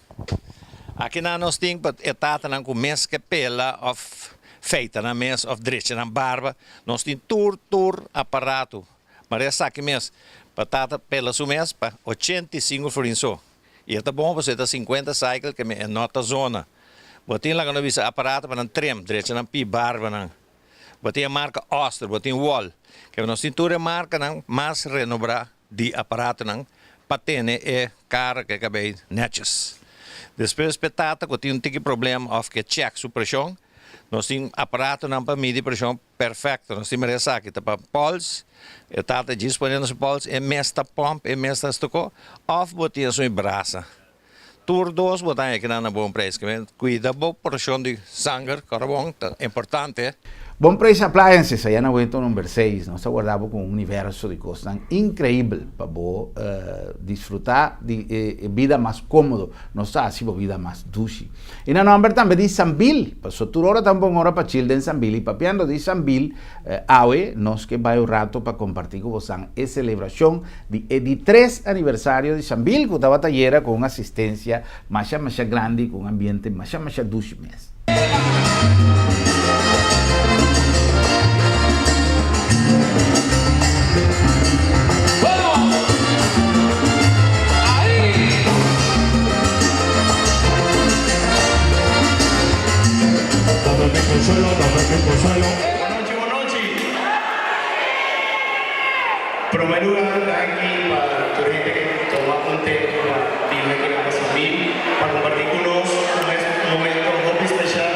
E: Akinan nos tin pa e tatanan ku mes ke pela òf feita nan mes òf drecha nan barba. Nos tin tur tur aparato. Maria esaki mes pa tata pela su mes pa 85 florin so. I e ta bon pasobra e ta 50 cycle ke mi e no ta zona. Bo tin laga no bisa aparato pa nan trim, drecha nan pi barbanan. Bo tin e marka Oster, bo tin Wall. Ke nos tin tur e markanan mas renobrá di aparatonan pa tene e kara ku e kabei netjes. Despues p'e tata ku tin un tiki problema òf ke chèk su preshon, nos tin aparatonan pa midi preshon Perfecto, nos tin mira esaki ta pa pols, e tata djis pone na su pols, e mes ta pomp, e mes ta stuko, of bo tin esun brasa. Tur dos bo ta haña kinan na bon prijs. Cuida bo porcion di sanger, carbon, ta importante.
A: Bon Prijs Appliances, aya na Wento number seis, nos ta warda bo cu un universo di cosnan increibel pa bo disfruta di e bida mas comodo. Nos ta haci bo bida mas dushi. I na nomber tambe di Sambil, paso tur ora ta un bon ora pa chill den Sambil. I papiando di Sambil, awe nos ke bai un rato pa comparti cu bosan e celebracion di e di tres aniversario di Sambil cu tabata ayera cu un asistencia masha masha grandi cu un ambiente masha masha dushi mes.
F: Bonochi bonochi. Prome lugar danki pa tur hende ke tuma un tempo pa bini aki na Pasambil pa comparti cu nos un mes momento hopi special,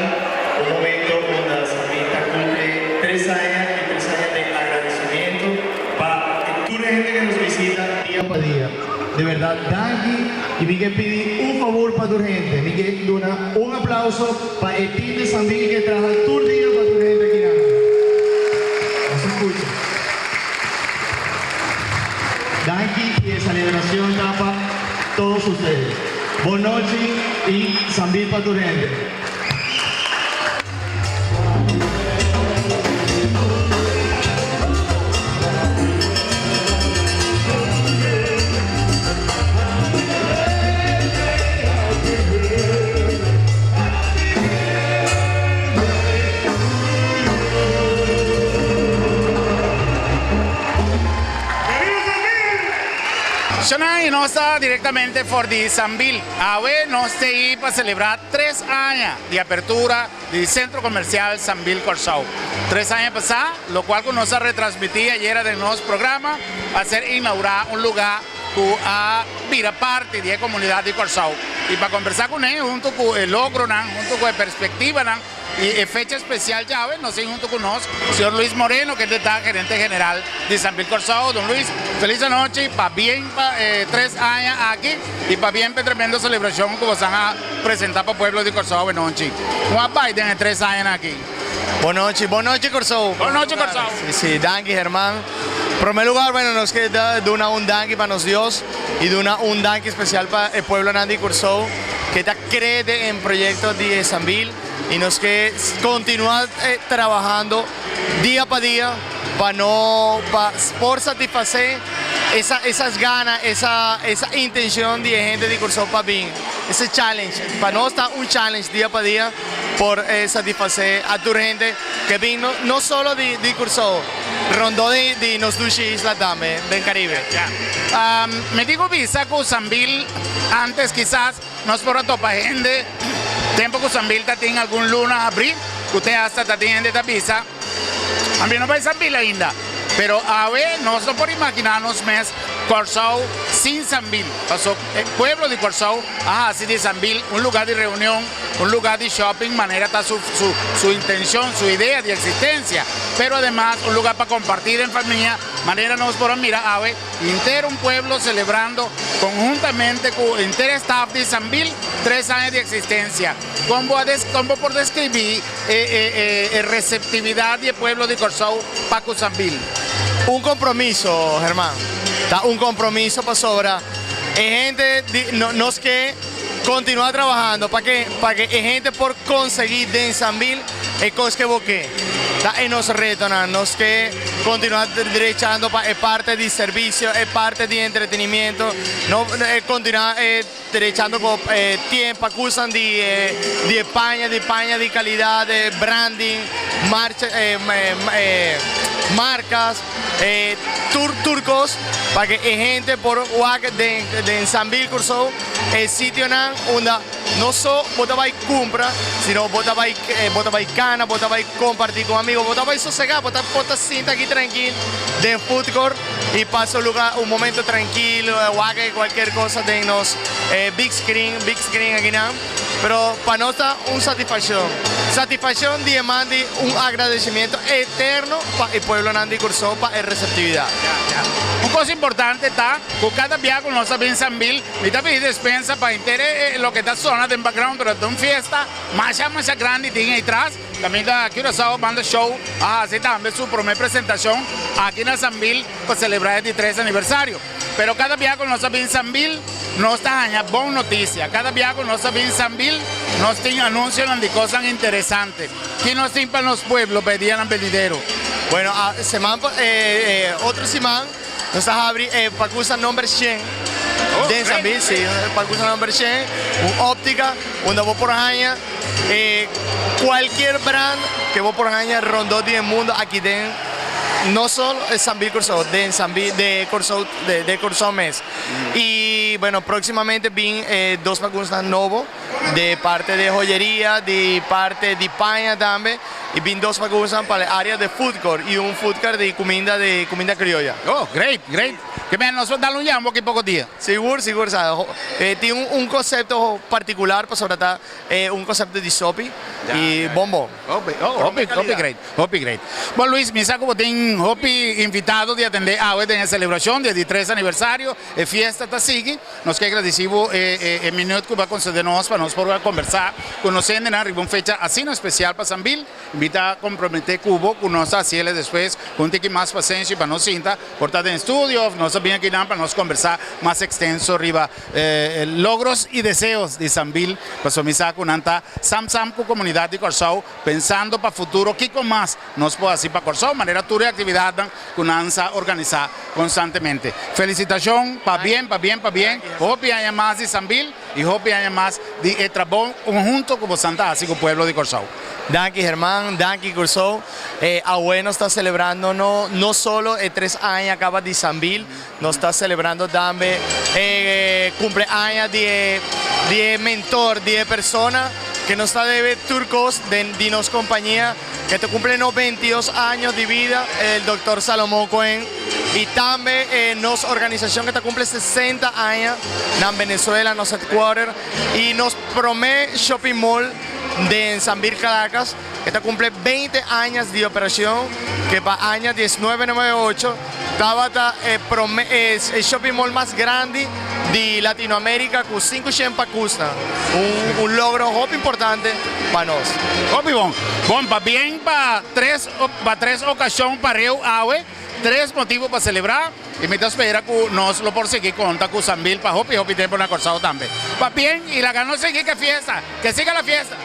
F: un momento unda Sambil ta cumpli tres aña y tres aña den agradecimiento pa tur hende ke nos visita dia pa dia. De berdad danki y mi ke pidi un favor pa tur hende, mi ke duna un aplauso pa e team di Sambil ke traha tur dia pa tur hende akinan. Nos escucha. Danki y e celebracion ta pa todos ustedes. Bon nochi y Sambil pa tur hende.
A: Shana y nos ta directamente for di Sambil. Awe nos ta ei pa celebra tres aña di apertura di Centro Comercial Sambil Corsou. Tres aña pasá, locual cu nos a retransmití ayera den nos programa, a ser inaugurá un lugá cu a bira parti di e comunidad di Corsou. Y pa conversá cuné, hunto cu e logronan, hunto cu e perspectivanan y e fecha especial djawe, nos tin hunto cu nos señor Luis Moreno, kende ta gerente general di Sambil Corsou. Don Luis, feliz anochi, pabien pa e tres aña aki y pabien pa e tremendo celebracion cu bosan a presenta pa pueblo di Kòrsou awenochi. Kon a bai den e tres añanan aki?
G: Bon nochi, bon nochi Kòrsou.
A: Bon nochi Kòrsou.
G: Si, si, danki Herman. Prome lugar, bueno, nos ke duna un danki pa nos Dios y duna un danki especial pa e pueblonan di Kòrsou ke ta cree den e proyecto di e Sambil y nos ke continua trabahando dia pa dia pa no pa por satisface esa esas gana esa esa intencion di e hende di Kòrsou pa bin. Ese challenge pa nos ta un challenge dia pa dia por satisface a tur hende ke bin no solo di di Kòrsou rondó di di nos dushi isla tambe den Caribe.
A: Mi tin ku bisa ku Sambil antes kisas nos por a topa hende. Tempu ku Sambil ta tin algun luna habrí, ku te hasta ta tin hende ta bisa, Ami no bai Sambil ainda. Pero awe nos no por imaginá nos mes Kòrsou sin Sambil, paso e pueblo di Kòrsou a hasi di Sambil un lugá di reunion, un lugá di shopping manera ta su su su intenshon, su idea di eksistensia, pero ademas un lugá pa kompartí den famia, manera nos por a mira awe henter un pueblo selebrando konhuntamente ku henter e staf di Sambil tres aña di eksistensia. Kon bo a kon bo por deskribí e e e e reseptividat di e pueblo di Kòrsou pa ku Sambil?
G: Un kompromiso, German. Ta un kompromiso pasobra e hende di nos ke Kontinuá trabahando pa ke pa ke e hende por konsegui den Sambil e kos ke bo ke. Ta e nos retonan. Nos ke kontinuá drechando pa e parte di servisio, e parte di entretenimiento. No kontinuá drechando ku e tien pakusan di di e paña, di paña di kalidat, e branding, marcha markas. E tur tur kos pa ke e hende por wak den den Sambil Kòrsou e sitionan unda no so bo ta bai kumpra sino bo ta bai bo ta bai kana bo ta bai kompartí ku amigo bo ta bai sosegá bo ta por ta sinta aki trankil den food court i pasa un luga un momento trankil wak kualkier cosa den nos big screen big screen akinan. Pero pa nos ta un satisfaccion. Satisfaccion di e man di un agradecimiento eterno pa e pueblonan di Curaçao pa e receptividad.
A: Ya, ya. Un cos importante ta cu cada bia cu nos ta bin Sambil, mi ta pidi despensa pa henter e loke ta sona den background, pero ta un fiesta masha masha grandi tin ey tras. Caminda Curaçao Banda Show a haci tambe su prome presentacion aki na Sambil pa celebra e di tres aniversario. Pero kada bia ku nos a bin Sambil, nos ta haña bon notisia. Kada bia ku nos a bin Sambil, nos tin anunsionan di kosnan interesante. Ki nos tin pa nos pueblo pa e dianan benidero?
G: Bueno, a seman otro siman nos ta habri e pakusa nomber shen den Sambil, si, pakusa nomber shen, un optika unda bo por haña kualkier brand ke bo por haña rondó di e mundo aki den. No solo e Sambil Kòrsou, den Sambil de Kòrsou de Kòrsou mes. I bueno próksimamente bin e dos pakunsnan nobo de parte de joyeria, di parte di paña tambe i bin dos pakunsnan pa e área de food court i un food court di kuminda di kuminda krioya.
A: Oh great great ke men nos por dal un yambo aki poko dia.
G: Sigur sigur sa tin un konsepto partikular pasobra ta un konsepto di sopi i bonbon.
A: Hopi, hopi, hopi great, hopi great. Bon Luis, mi sa ku bo tin hopi invitado di atendé awe den e selebrashon di e di tres aniversario. E fiesta ta sigui. Nos ke gradisí bo e e e minüt ku bo a konsedé nos pa nos por a kombersá ku nos hendenan riba un fecha asina spesial pa Sambil. Mi ta komprometé ku bo ku nos ta hasiel despues ku un tiki mas pasenshi pa nos sinta por ta den estudio òf nos ta bin akinan pa nos kombersá mas ekstenso riba Logros i deseos di Sambil, pasobra mi sa ku nan ta sam sam ku komunidat di Kòrsou pensando pa futuro kiko mas nos por hasi pa Kòrsou, manera tur e aktividatnan ku nan sa organisá konstantemente. Felisitashon, pabien, pabien, pabien, hopi aña mas di Sambil i hopi aña mas di e trabou konhunto ku bosan ta hasi ku pueblo di Kòrsou.
G: Danki German, danki Kòrsou. Awe nos ta selebrando no no solo e tres aña kaba di Sambil, Nos ta celebrando tambe e cumpleaños di e di e mentor di e persona que nos ta debe tur cos den di nos compañia que ta cumple 92 años di vida el doctor Salomon Cohen y tambe e nos organisacion que ta cumple 60 aña nan Venezuela nos headquarter y nos prome shopping mall den San Bir Caracas que ta cumple 20 añas di operacion que pa aña 1998 Tabata e prome e shopping mall mas grandi di Latinoamerica cu sinku shen pacusnan. Un un logro hopi importante pa nos.
A: Hopi bon. Bon, pabien pa tres pa tres ocasion pareu awe, tres motibo pa celebra y mi ta spera cu nos lo por sigui conta cu Sambil pa hopi hopi tempo na Corsou tambe. Pabien y laga nos sigui cu e fiesta. Que siga la fiesta!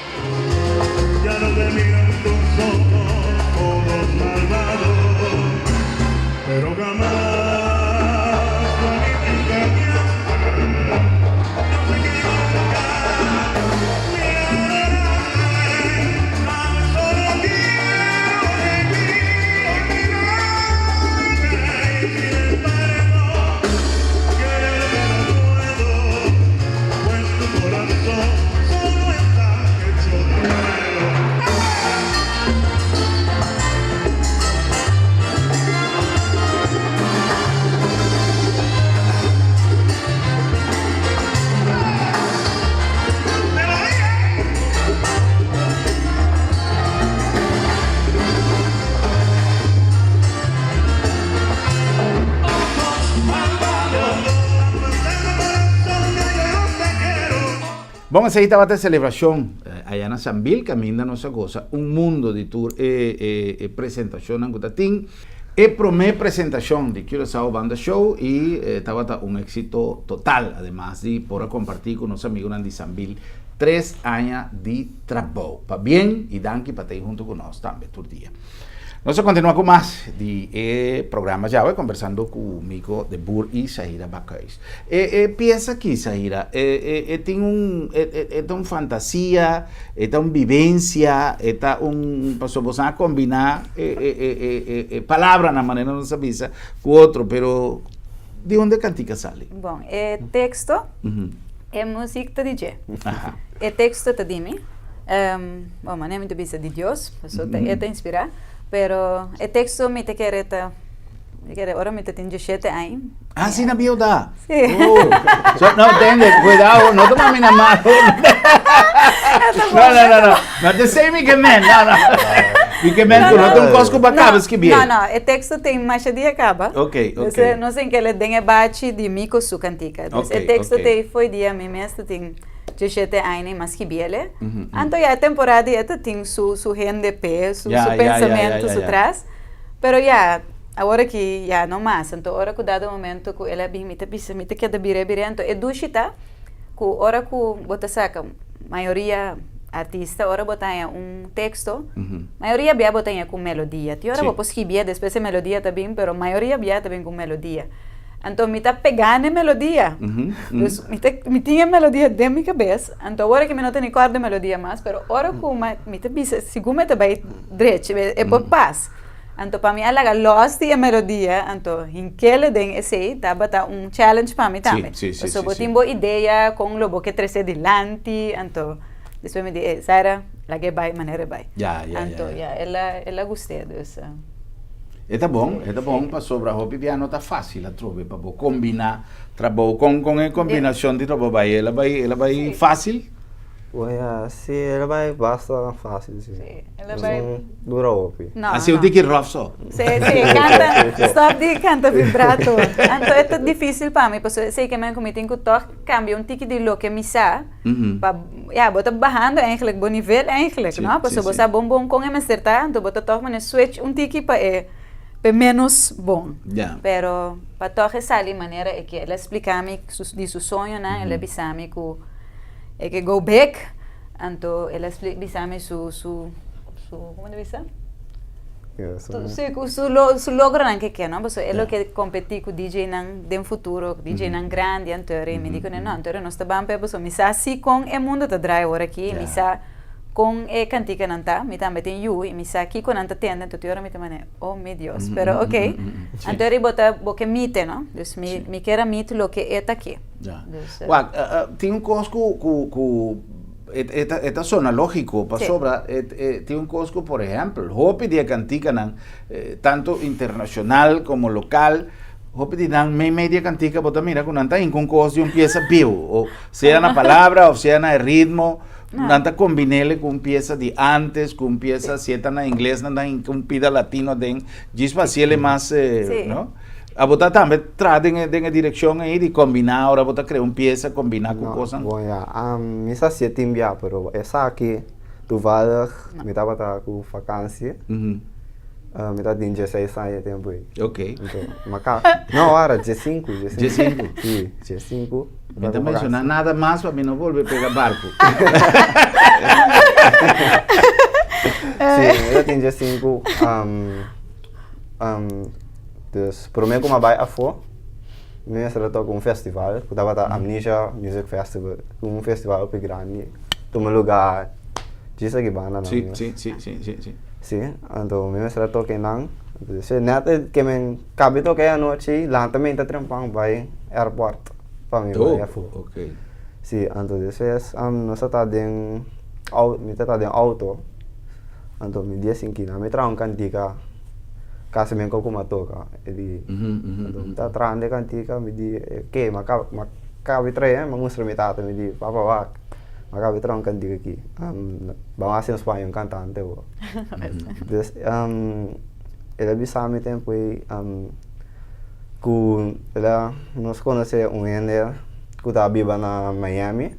A: Bon, esei tabata e selebrashon aya na Sambil, kaminda nos a gosa un mundo di tur e e presentashonnan ku ta tin. E promé presentashon di Curaçao Banda Show i tabata un éksito total, ademas di por a kompartí ku nos amigunan di Sambil tres aña di trabou. Pabien i danki pa ta ei huntu ku nos tambe tur dia. Nos a kontinuá ku mas di e programa djawe kombersando ku Miko de Boer i Sahira Bakhuis. E e piesa aki Sahira e e e tin un e e e ta un fantasia, e ta un bibensia, e ta un pasobra boso a kombiná e e e e e e palabranan manera nos a bisa ku otro pero di unda e kantika sali?
B: Bon e teksto e muzik ta di dje. E teksto ta di mi. Bon, manera mi ta bisa di Dios, pasobra ta e ta inspirá, pero e teksto mi ta kere ta, mi kere ora mi ta tin dieshete aña.
A: Ah, si na bieu ta?
B: Si.
A: Oh. So, no, tende, cuidado, no tuma mi na malo. No, no, no, no. No te sei mi ke men, no, no. Mi ke men ku no ta un kos ku bo a kaba skibí.
B: No, no, e teksto tin masha dia kaba.
A: Ok, ok.
B: Nos tin kere den e bachi di mi ku su kantika. Dus e teksto ta ei fo'i dia mi mes ta tin. Djeshete aña i mas skibiele. Anto ya e temporada di e ta tin su su hende p'e, su su pensamentu su tras. Pero ya, awor aki ya no mas. Anto ora ku dado momento ku el a bin mi ta bisa mi ta keda bira bira. Anto e dushi ta ku ora ku bo ta saka mayoria artista ora bo ta haña un teksto, mayoria bia bo ta haña ku melodia. Tin ora bo por skibia despues e melodia ta bin pero mayoria bia ta bin ku melodia. Anto mi ta pegá n'e melodia. Dus mi ta, mi tin e melodia den mi kabes, anto awor aki mi no ta ni kòrda e melodia mas, pero ora ku mi mi ta bisa segun mi ta bai drechi e por pas. Anto pa mi a laga lòs di e melodia, anto hink'el den esei tabata un challenge pa mi tambe. Pasobra bo tin bo idea kon lo bo ke trese dilanti, anto despues mi di, e Zaira, lag'é bai manera e bai. Anto ya, el a el a gust'é, dus.
A: E ta bon, e ta bon pasobra hopi bia no ta fácil atrobe pa bo kombiná trabou. Kon kon e kombinashon di trabou bai? El a bai el a bai fácil?
C: Bueno, sí, el a bai basta fácil, sí.
B: Sí, el a bai.
C: No dura hopi.
B: No,
A: Hasi un
B: no.
A: tiki rough so.
B: Sí, sí, kanta, stop di kanta vibrato. Anto e ta difícil pa mi, pasobra esei ke men ku mi tin ku tòg kambia un tiki di loke mi sa. Pa, ya, bo ta bahando eigenlijk bo nivel eigenlijk, no? Pasobra bo sa bon bon kon e mester ta, anto bo ta tòg mane switch un tiki pa e pa e ménos bon. Pero pa tòg e sali manera e ke. El a splika mi su di su soñonan, el a bisa mi ku e ke go big, anto el a bisa mi su su su, komo ta bisa? Si, ku su su logronan ke ke, no? Pasobra e lo ke kompetí ku DJ-nan den futuro, DJ-nan grandi anto mi di kuné, no, anto nos ta ban p'e pasobra mi sa si kon e mundo ta drai awor aki, mi sa kon e kantikanan ta, mi tambe tin yu i mi sa kiko nan ta tende, anto tur ora mi ta manera, oh mi Dios, pero ok, anto bo ta bo ke mite, no? Dus mi mi kier a mit loke e ta ke.
A: Wak, tin un kos ku ku ku E ta, e ta sona lógiko, pasobra e, e tin un kos ku, por ehèmpel, hopi di e kantikanan, tantu internashonal komo lokal, hopi di nan meimei di e kantika bo ta mira ku nan ta hinka un kos di un piesa bieu, o sea na palabra òf sea na e ritmo, nan ta kombin'el ku un piesa di ántes, ku un piesa, si e ta na ingles nan ta hinka un pida latino aden, djis pa hasiel e mas, no? Abo ta tambe traha den e den e direccion ei di combina ora bo ta crea un pieza combina cu
C: No,
A: cosnan?
C: bon ya, mi sa si e tin bia pero esaki toevallig mi tabata cu vakantie, mi ta tin dieseis aña e tempo ei.
A: Ok.
C: Anto, mi a ca, no wara, diesinku, diesinku.
A: Diesinku?
C: Si, diesinku.
A: Mi ta menciona nada mas pa mi no bolbe pega barco.
C: Si, mi ta tin diesinku, Dus promé ku mi a bai afó, mi mester a toka un festival ku tabata Amnesia Music Festival, un festival hopi grandi, tuma lugá djis aki banda nan mes.
A: Sí, sí, sí, sí, sí.
C: Sí, anto mi mester a toka einan, entonces nèt e ke mi kabi toka e anochi, lanta mi ta trempan bai airport pa mi bai afó.
A: Oh, ok.
C: Sí, anto despues nos a ta den mi ta ta den auto, anto mi di asinki nan mi traha un kantika. Casi men cu a toca e di anto mi ta trahando e cantica mi di ke mi a mi a caba di trae mi a mustra mi tata mi di papa wak mi a caba di traha un cantica aki bam haci nos paña un cantante bo dus el a bisa mi tempo ey cu el a nos conoce un hende cu ta biba na Miami.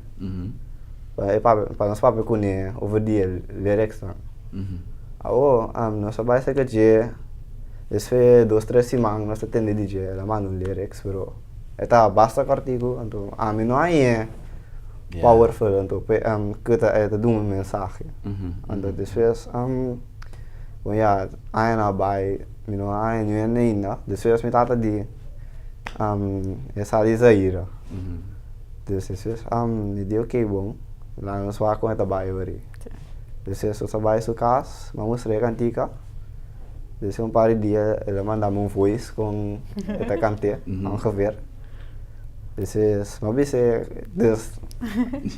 C: Pa e papia, pa nos papia kuné over di e lyricsnan. Awor, nos a bai serka dje, despues dos tres siman nos ta tende di dje, el a manda un lyrics, pero e ta basta kòrtiku, anto ami no hañ'é powerful, anto p'e ku ta e ta duna un mensahe. Anto despues, bon ya, añanan a bai, mi no a haña niun hende ainda, despues mi tata di e sa di Zaira. Dus despues mi di ok bon, laga nos wak kon e ta bai ori. Despues nos a bai su kas, mi a mustra e kantika, despues un par di dia el a manda mi un voice kon e ta kant'é ongeveer. Despues mi a bis'é dus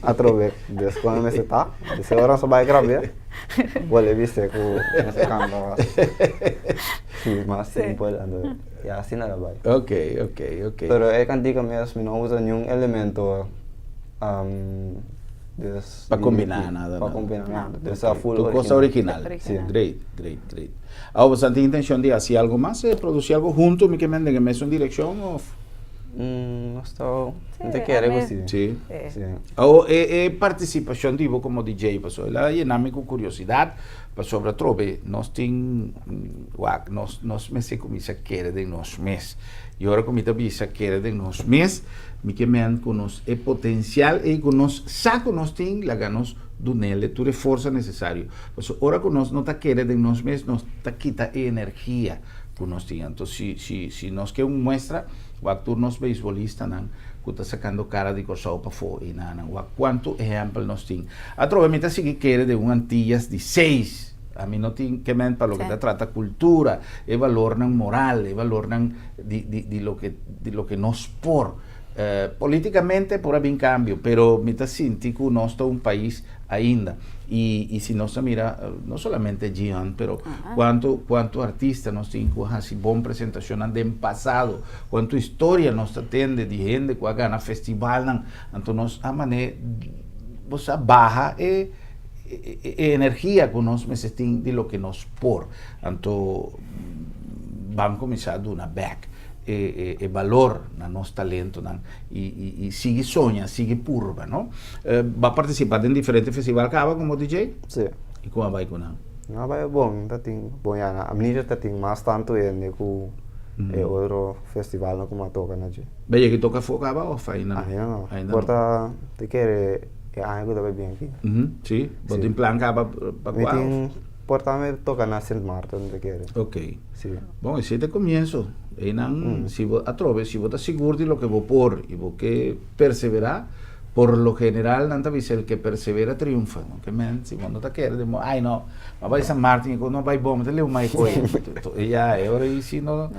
C: atrobe dus kon e mester ta, despues ora nos a bai grab'é bolbe bis'é ku mester kanta mas simpel. Ya asina la bai.
A: Ok, ok, ok.
C: Pero e kantika mes mi no usa niun elemento um, dus
A: Pa kombiná nada.
C: Pa kombiná nada. Dus a full
A: original. Tur cosa original.
C: Si.
A: Great, great, great. Awo boso tin intencion di hasi algo mas? Produci algo hunto mi ke men den e mesun direccion of?
C: Nos ta, mi ta kere ku si.
A: Si. Si. Awo e e participacion di bo como DJ paso el a yena mi ku curiosidad pasobra atrobe nos tin Wak, nos, nos mester kuminsá kere den nos mes. I ora ku mi ta bisa kere den nos mes, mi ke men ku nos e potensial ei ku nos sa ku nos tin, laga nos dun'el tur e forsa nesesario. Pasobra ora ku nos no ta kere den nos mes, nos ta kita e energia ku nos tin. Anto si, si, si nos ke un muestra, wak tur nos beisbolistanan ku ta sakando kara di Kòrsou pafó einanan. Wak kuantu ehèmpel nos tin. Atrobe mi ta sigui kere den un Antillas di seis. Ami no tin ke men pa loke ta trata kultura, e balornan moral, e balornan di di di loke di loke nos por. Politikamente por a bin kambio, pero mi ta sinti ku nos ta un pais ainda. I i si nos ta mira no solamente Gian, pero kuantu kuantu artista nos tin ku a hasi bon presentashonnan den pasado, kuantu historia nos ta tende di hende ku a gana festivalnan. Anto nos a man'é bo sa baha e e energia ku nos mester tin di loke nos por. Anto ban kuminsá duna bèk e e balor na nos talentonan i i sigui soña, sigui purba, no? Bo a partisipá den diferente festival kaba komo DJ?
C: Sí.
A: I kon a bai ku nan?
C: Nan a bai bon, ta tin, bon ya na Amnesia ta tin mas tantu hende ku e otro festivalnan ku mi a toka na dje.
A: Bo a yega toka afó kaba òf ainda no?
C: Ainda no. Ainda no. Por ta te kere E aña ku ta bai bin aki.
A: Si, bo tin plan kaba pa
C: kua? Mi tin por tambe toka na Sint Maarten mi ta kere.
A: Ok.
C: Si.
A: Bon, esei ta e komienso. Einan si bo atrobe, si bo ta sigur di loke bo por i bo ke perseverá, por lo general nan ta bisa el ke persevera triunfa. No ke men si bo no ta kere den bo, ai no, mi a bai San Martin i no a bai bon, mi ta leu mai koe. Ya, e ora ei si no.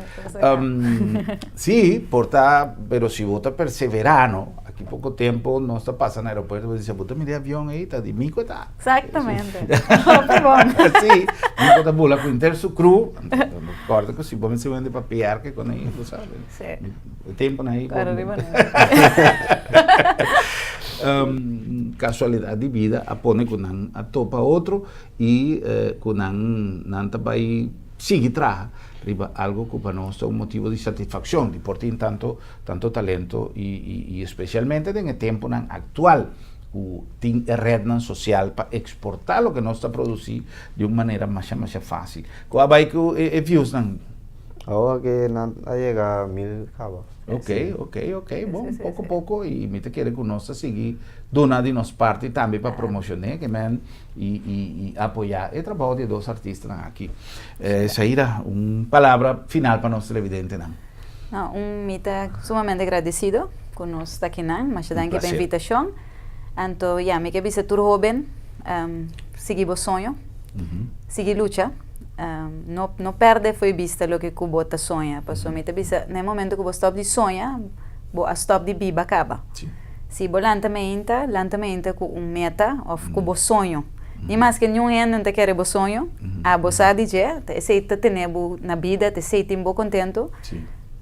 A: Si, por ta, pero si bo ta perseverá no. Aki poko tempo nos ta pasa na aeropuerto bo dice bo ta mira e avion ey ta di mi cu e ta.
B: Exactamente. Hopi bon.
A: Si, mi cu ta bula cu inter su crew. Corda cu si bo mester wende pa PR ke con ey bo sabe.
B: Si.
A: E tempo nan ey.
B: Corda riba nan.
A: Casualidad di bida a pone cu nan a topa otro y cu nan nan ta bay sigui traha riba algo cu pa nos ta un motibo di satisfaccion di por tin tanto Tanto talento y especialmente den e temponan actual cu tin e rednan social pa exporta loke nos ta produci di un manera masha masha facil. Cu a bay cu e viewsnan?
C: Awor cu nan a yega mil caba.
A: Ok, ok, ok, bon, poco poco y mi ta kere cu nos ta sigui duna di nos parti tambe pa promocione ke men y apoya e trabao di e dos artistanan aki. Shaira, un palabra final pa nos televidentenan.
B: No, un mi ta sumamente gradecido cu nos ta akinan. Masha danki pa invitacion. Anto ya, mi ke bisa tur hoben, sigui bo soño, sigui lucha, no no perde fo'i bista loke cu bo ta soña, pasobra mi ta bisa na e momento cu bo stop di soña, bo a stop di biba caba. Si bo lanta meinta, lanta meinta cu un meta of cu bo soño. Ni maske niun hende no ta kere bo soño, abo sa di dje, ta esei ta tene bo na bida, ta esei tin bo contento,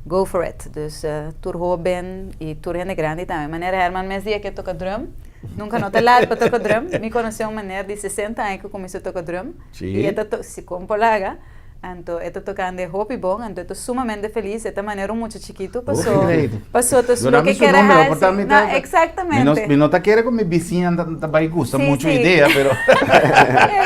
B: go for it. Dus tur hoben y tur hende grandi tambe. Manera Herman mes di e ke toca drum, nunca no ta laat pa toca drum. Mi conoce un meneer di sesenta aña cu cuminsa toca drum, y e ta to, si con por laga. Anto e ta tokando e hopi bon, anto e ta sumamente felis, e ta manera un mucha chikitu paso paso ta su loke kere hasi. No, exactamente.
A: Mi no ta kere ku mi bisiña ta bai gusta muchu idea, pero.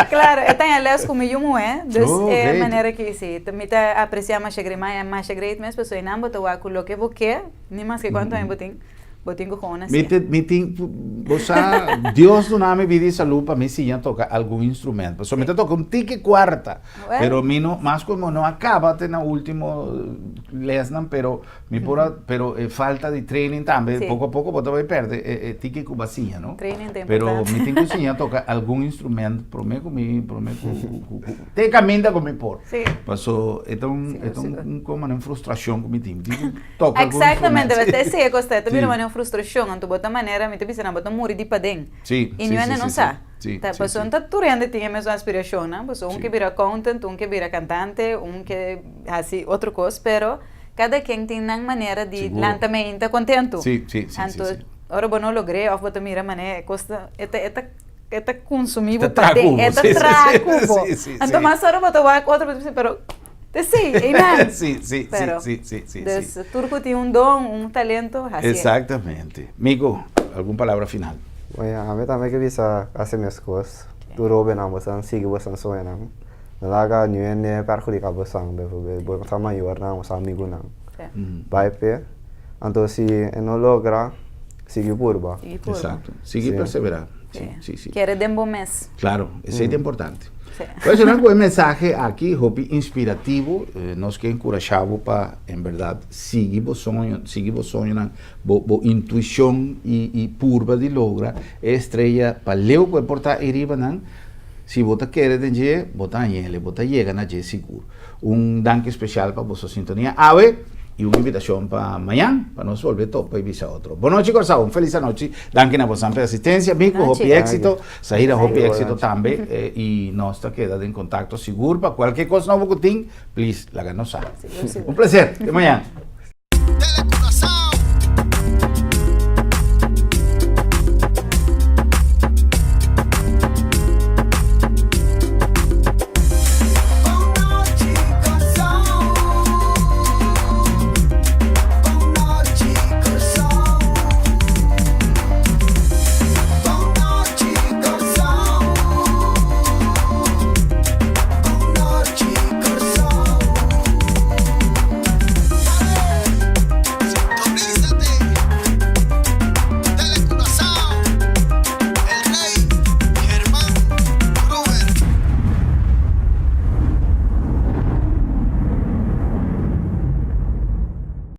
B: Claro, e ta haña les ku mi yu muhé, dus e manera ki si, mi ta apresia masha grei, masha grei mes paso einan bo ta wak ku loke bo ke, ni maske kuantu aña bo tin. Bo tin ku gewoon
A: Mi
B: hasié.
A: mi tin, bo sa, Dios duna mi bida i salú pa mi siña toka algun instrumento. Pasobra mi ta toka un tiki kuarta,
B: Well.
A: pero mi no, mas komo no a kaba te na último lesnan, pero mi por a, pero e falta di training tambe, poko a poko bo ta bai pèrdè e e tiki ku bo a siña, no?
B: Training ta
A: Pero
B: importante.
A: mi tin ku siña toka algun instrumento promé ku mi, promé ku, ku, ku, te kaminda ku mi por. Paso e ta un, e ta un komo un frustrashon ku mi tin. Mi tin ku toka algun
B: Exactamente,
A: instrumento.
B: ta esei e kos ta, e ta bira
A: Sí.
B: manera un frustrashon, anto bo ta manera, mi ta bisa nan, bo ta muri di paden.
A: Sí,
B: I
A: sí,
B: niun
A: sí,
B: hende no
A: sí,
B: sa.
A: sí,
B: Ta
A: sí,
B: pasobra
A: sí.
B: no ta tur hende tin e mesun aspirashonnan, pasobra un
A: Sí.
B: ke bira accountant, un ke bira kantante, un ke hasi otro kos, pero kada ken tin nan manera di
A: Sigur.
B: lanta meinta kontentu.
A: Sí, sí, sí, sí,
B: Anto
A: sí.
B: ora bo no logr'é òf bo ta mira manera e kos ta, e ta, e ta E ta kunsumí
A: Ta
B: bo
A: traha
B: paden,
A: ku bo,
B: e ta
A: sí, sí,
B: traha
A: sí,
B: ku bo.
A: sí, sí,
B: Anto
A: sí.
B: mas ora bo ta wak otro bo ta bisa, pero ta esei, einan.
A: Sí, sí, sí,
B: Pero,
A: sí, sí, sí,
B: dus
A: sí.
B: tur ku tin un don, un talento, hasié.
A: Exactamente. Mico, algun palabra final?
C: Bueno, ami tambe ke bisa hasi meskos. Tur hóbennan bosan sigui bosan soñonan. No laga niun hende perhudiká bosan, bijvoorbeeld bosan mayornan, bosan amigunan. Bai p'e. Anto si e no logra, sigui purba.
B: Sigui purba.
A: Exacto. Sigui
C: Sí.
A: perseverá. Sí, sí, sí.
B: Kere den bo mes.
A: Claro, esei ta importante.
B: Sí.
A: Pues nan ku e mensahe aki hopi inspirativo, nos ke enkurashá bo pa en berdad sigui bo soño, sigui bo soñonan, bo bo intuishon i i purba di logra e estrella pa leu ku e por ta ei riba nan, si bo ta kere den dje, bo ta hañ'el, bo ta yega na dje sigur. Un danki special pa boso sintonia awe y un invitacion pa mañan pa nos bolbe topa y bisa otro. Bon nochi Corsao, un feliz anochi. Danki na bosan pa e asistencia. Mico, hopi exito. Sahira, hopi exito tambe. Y nos ta keda den contacto sigur pa cualkier cos nobo cu tin, please laga nos sa. Un placer. Te mañan.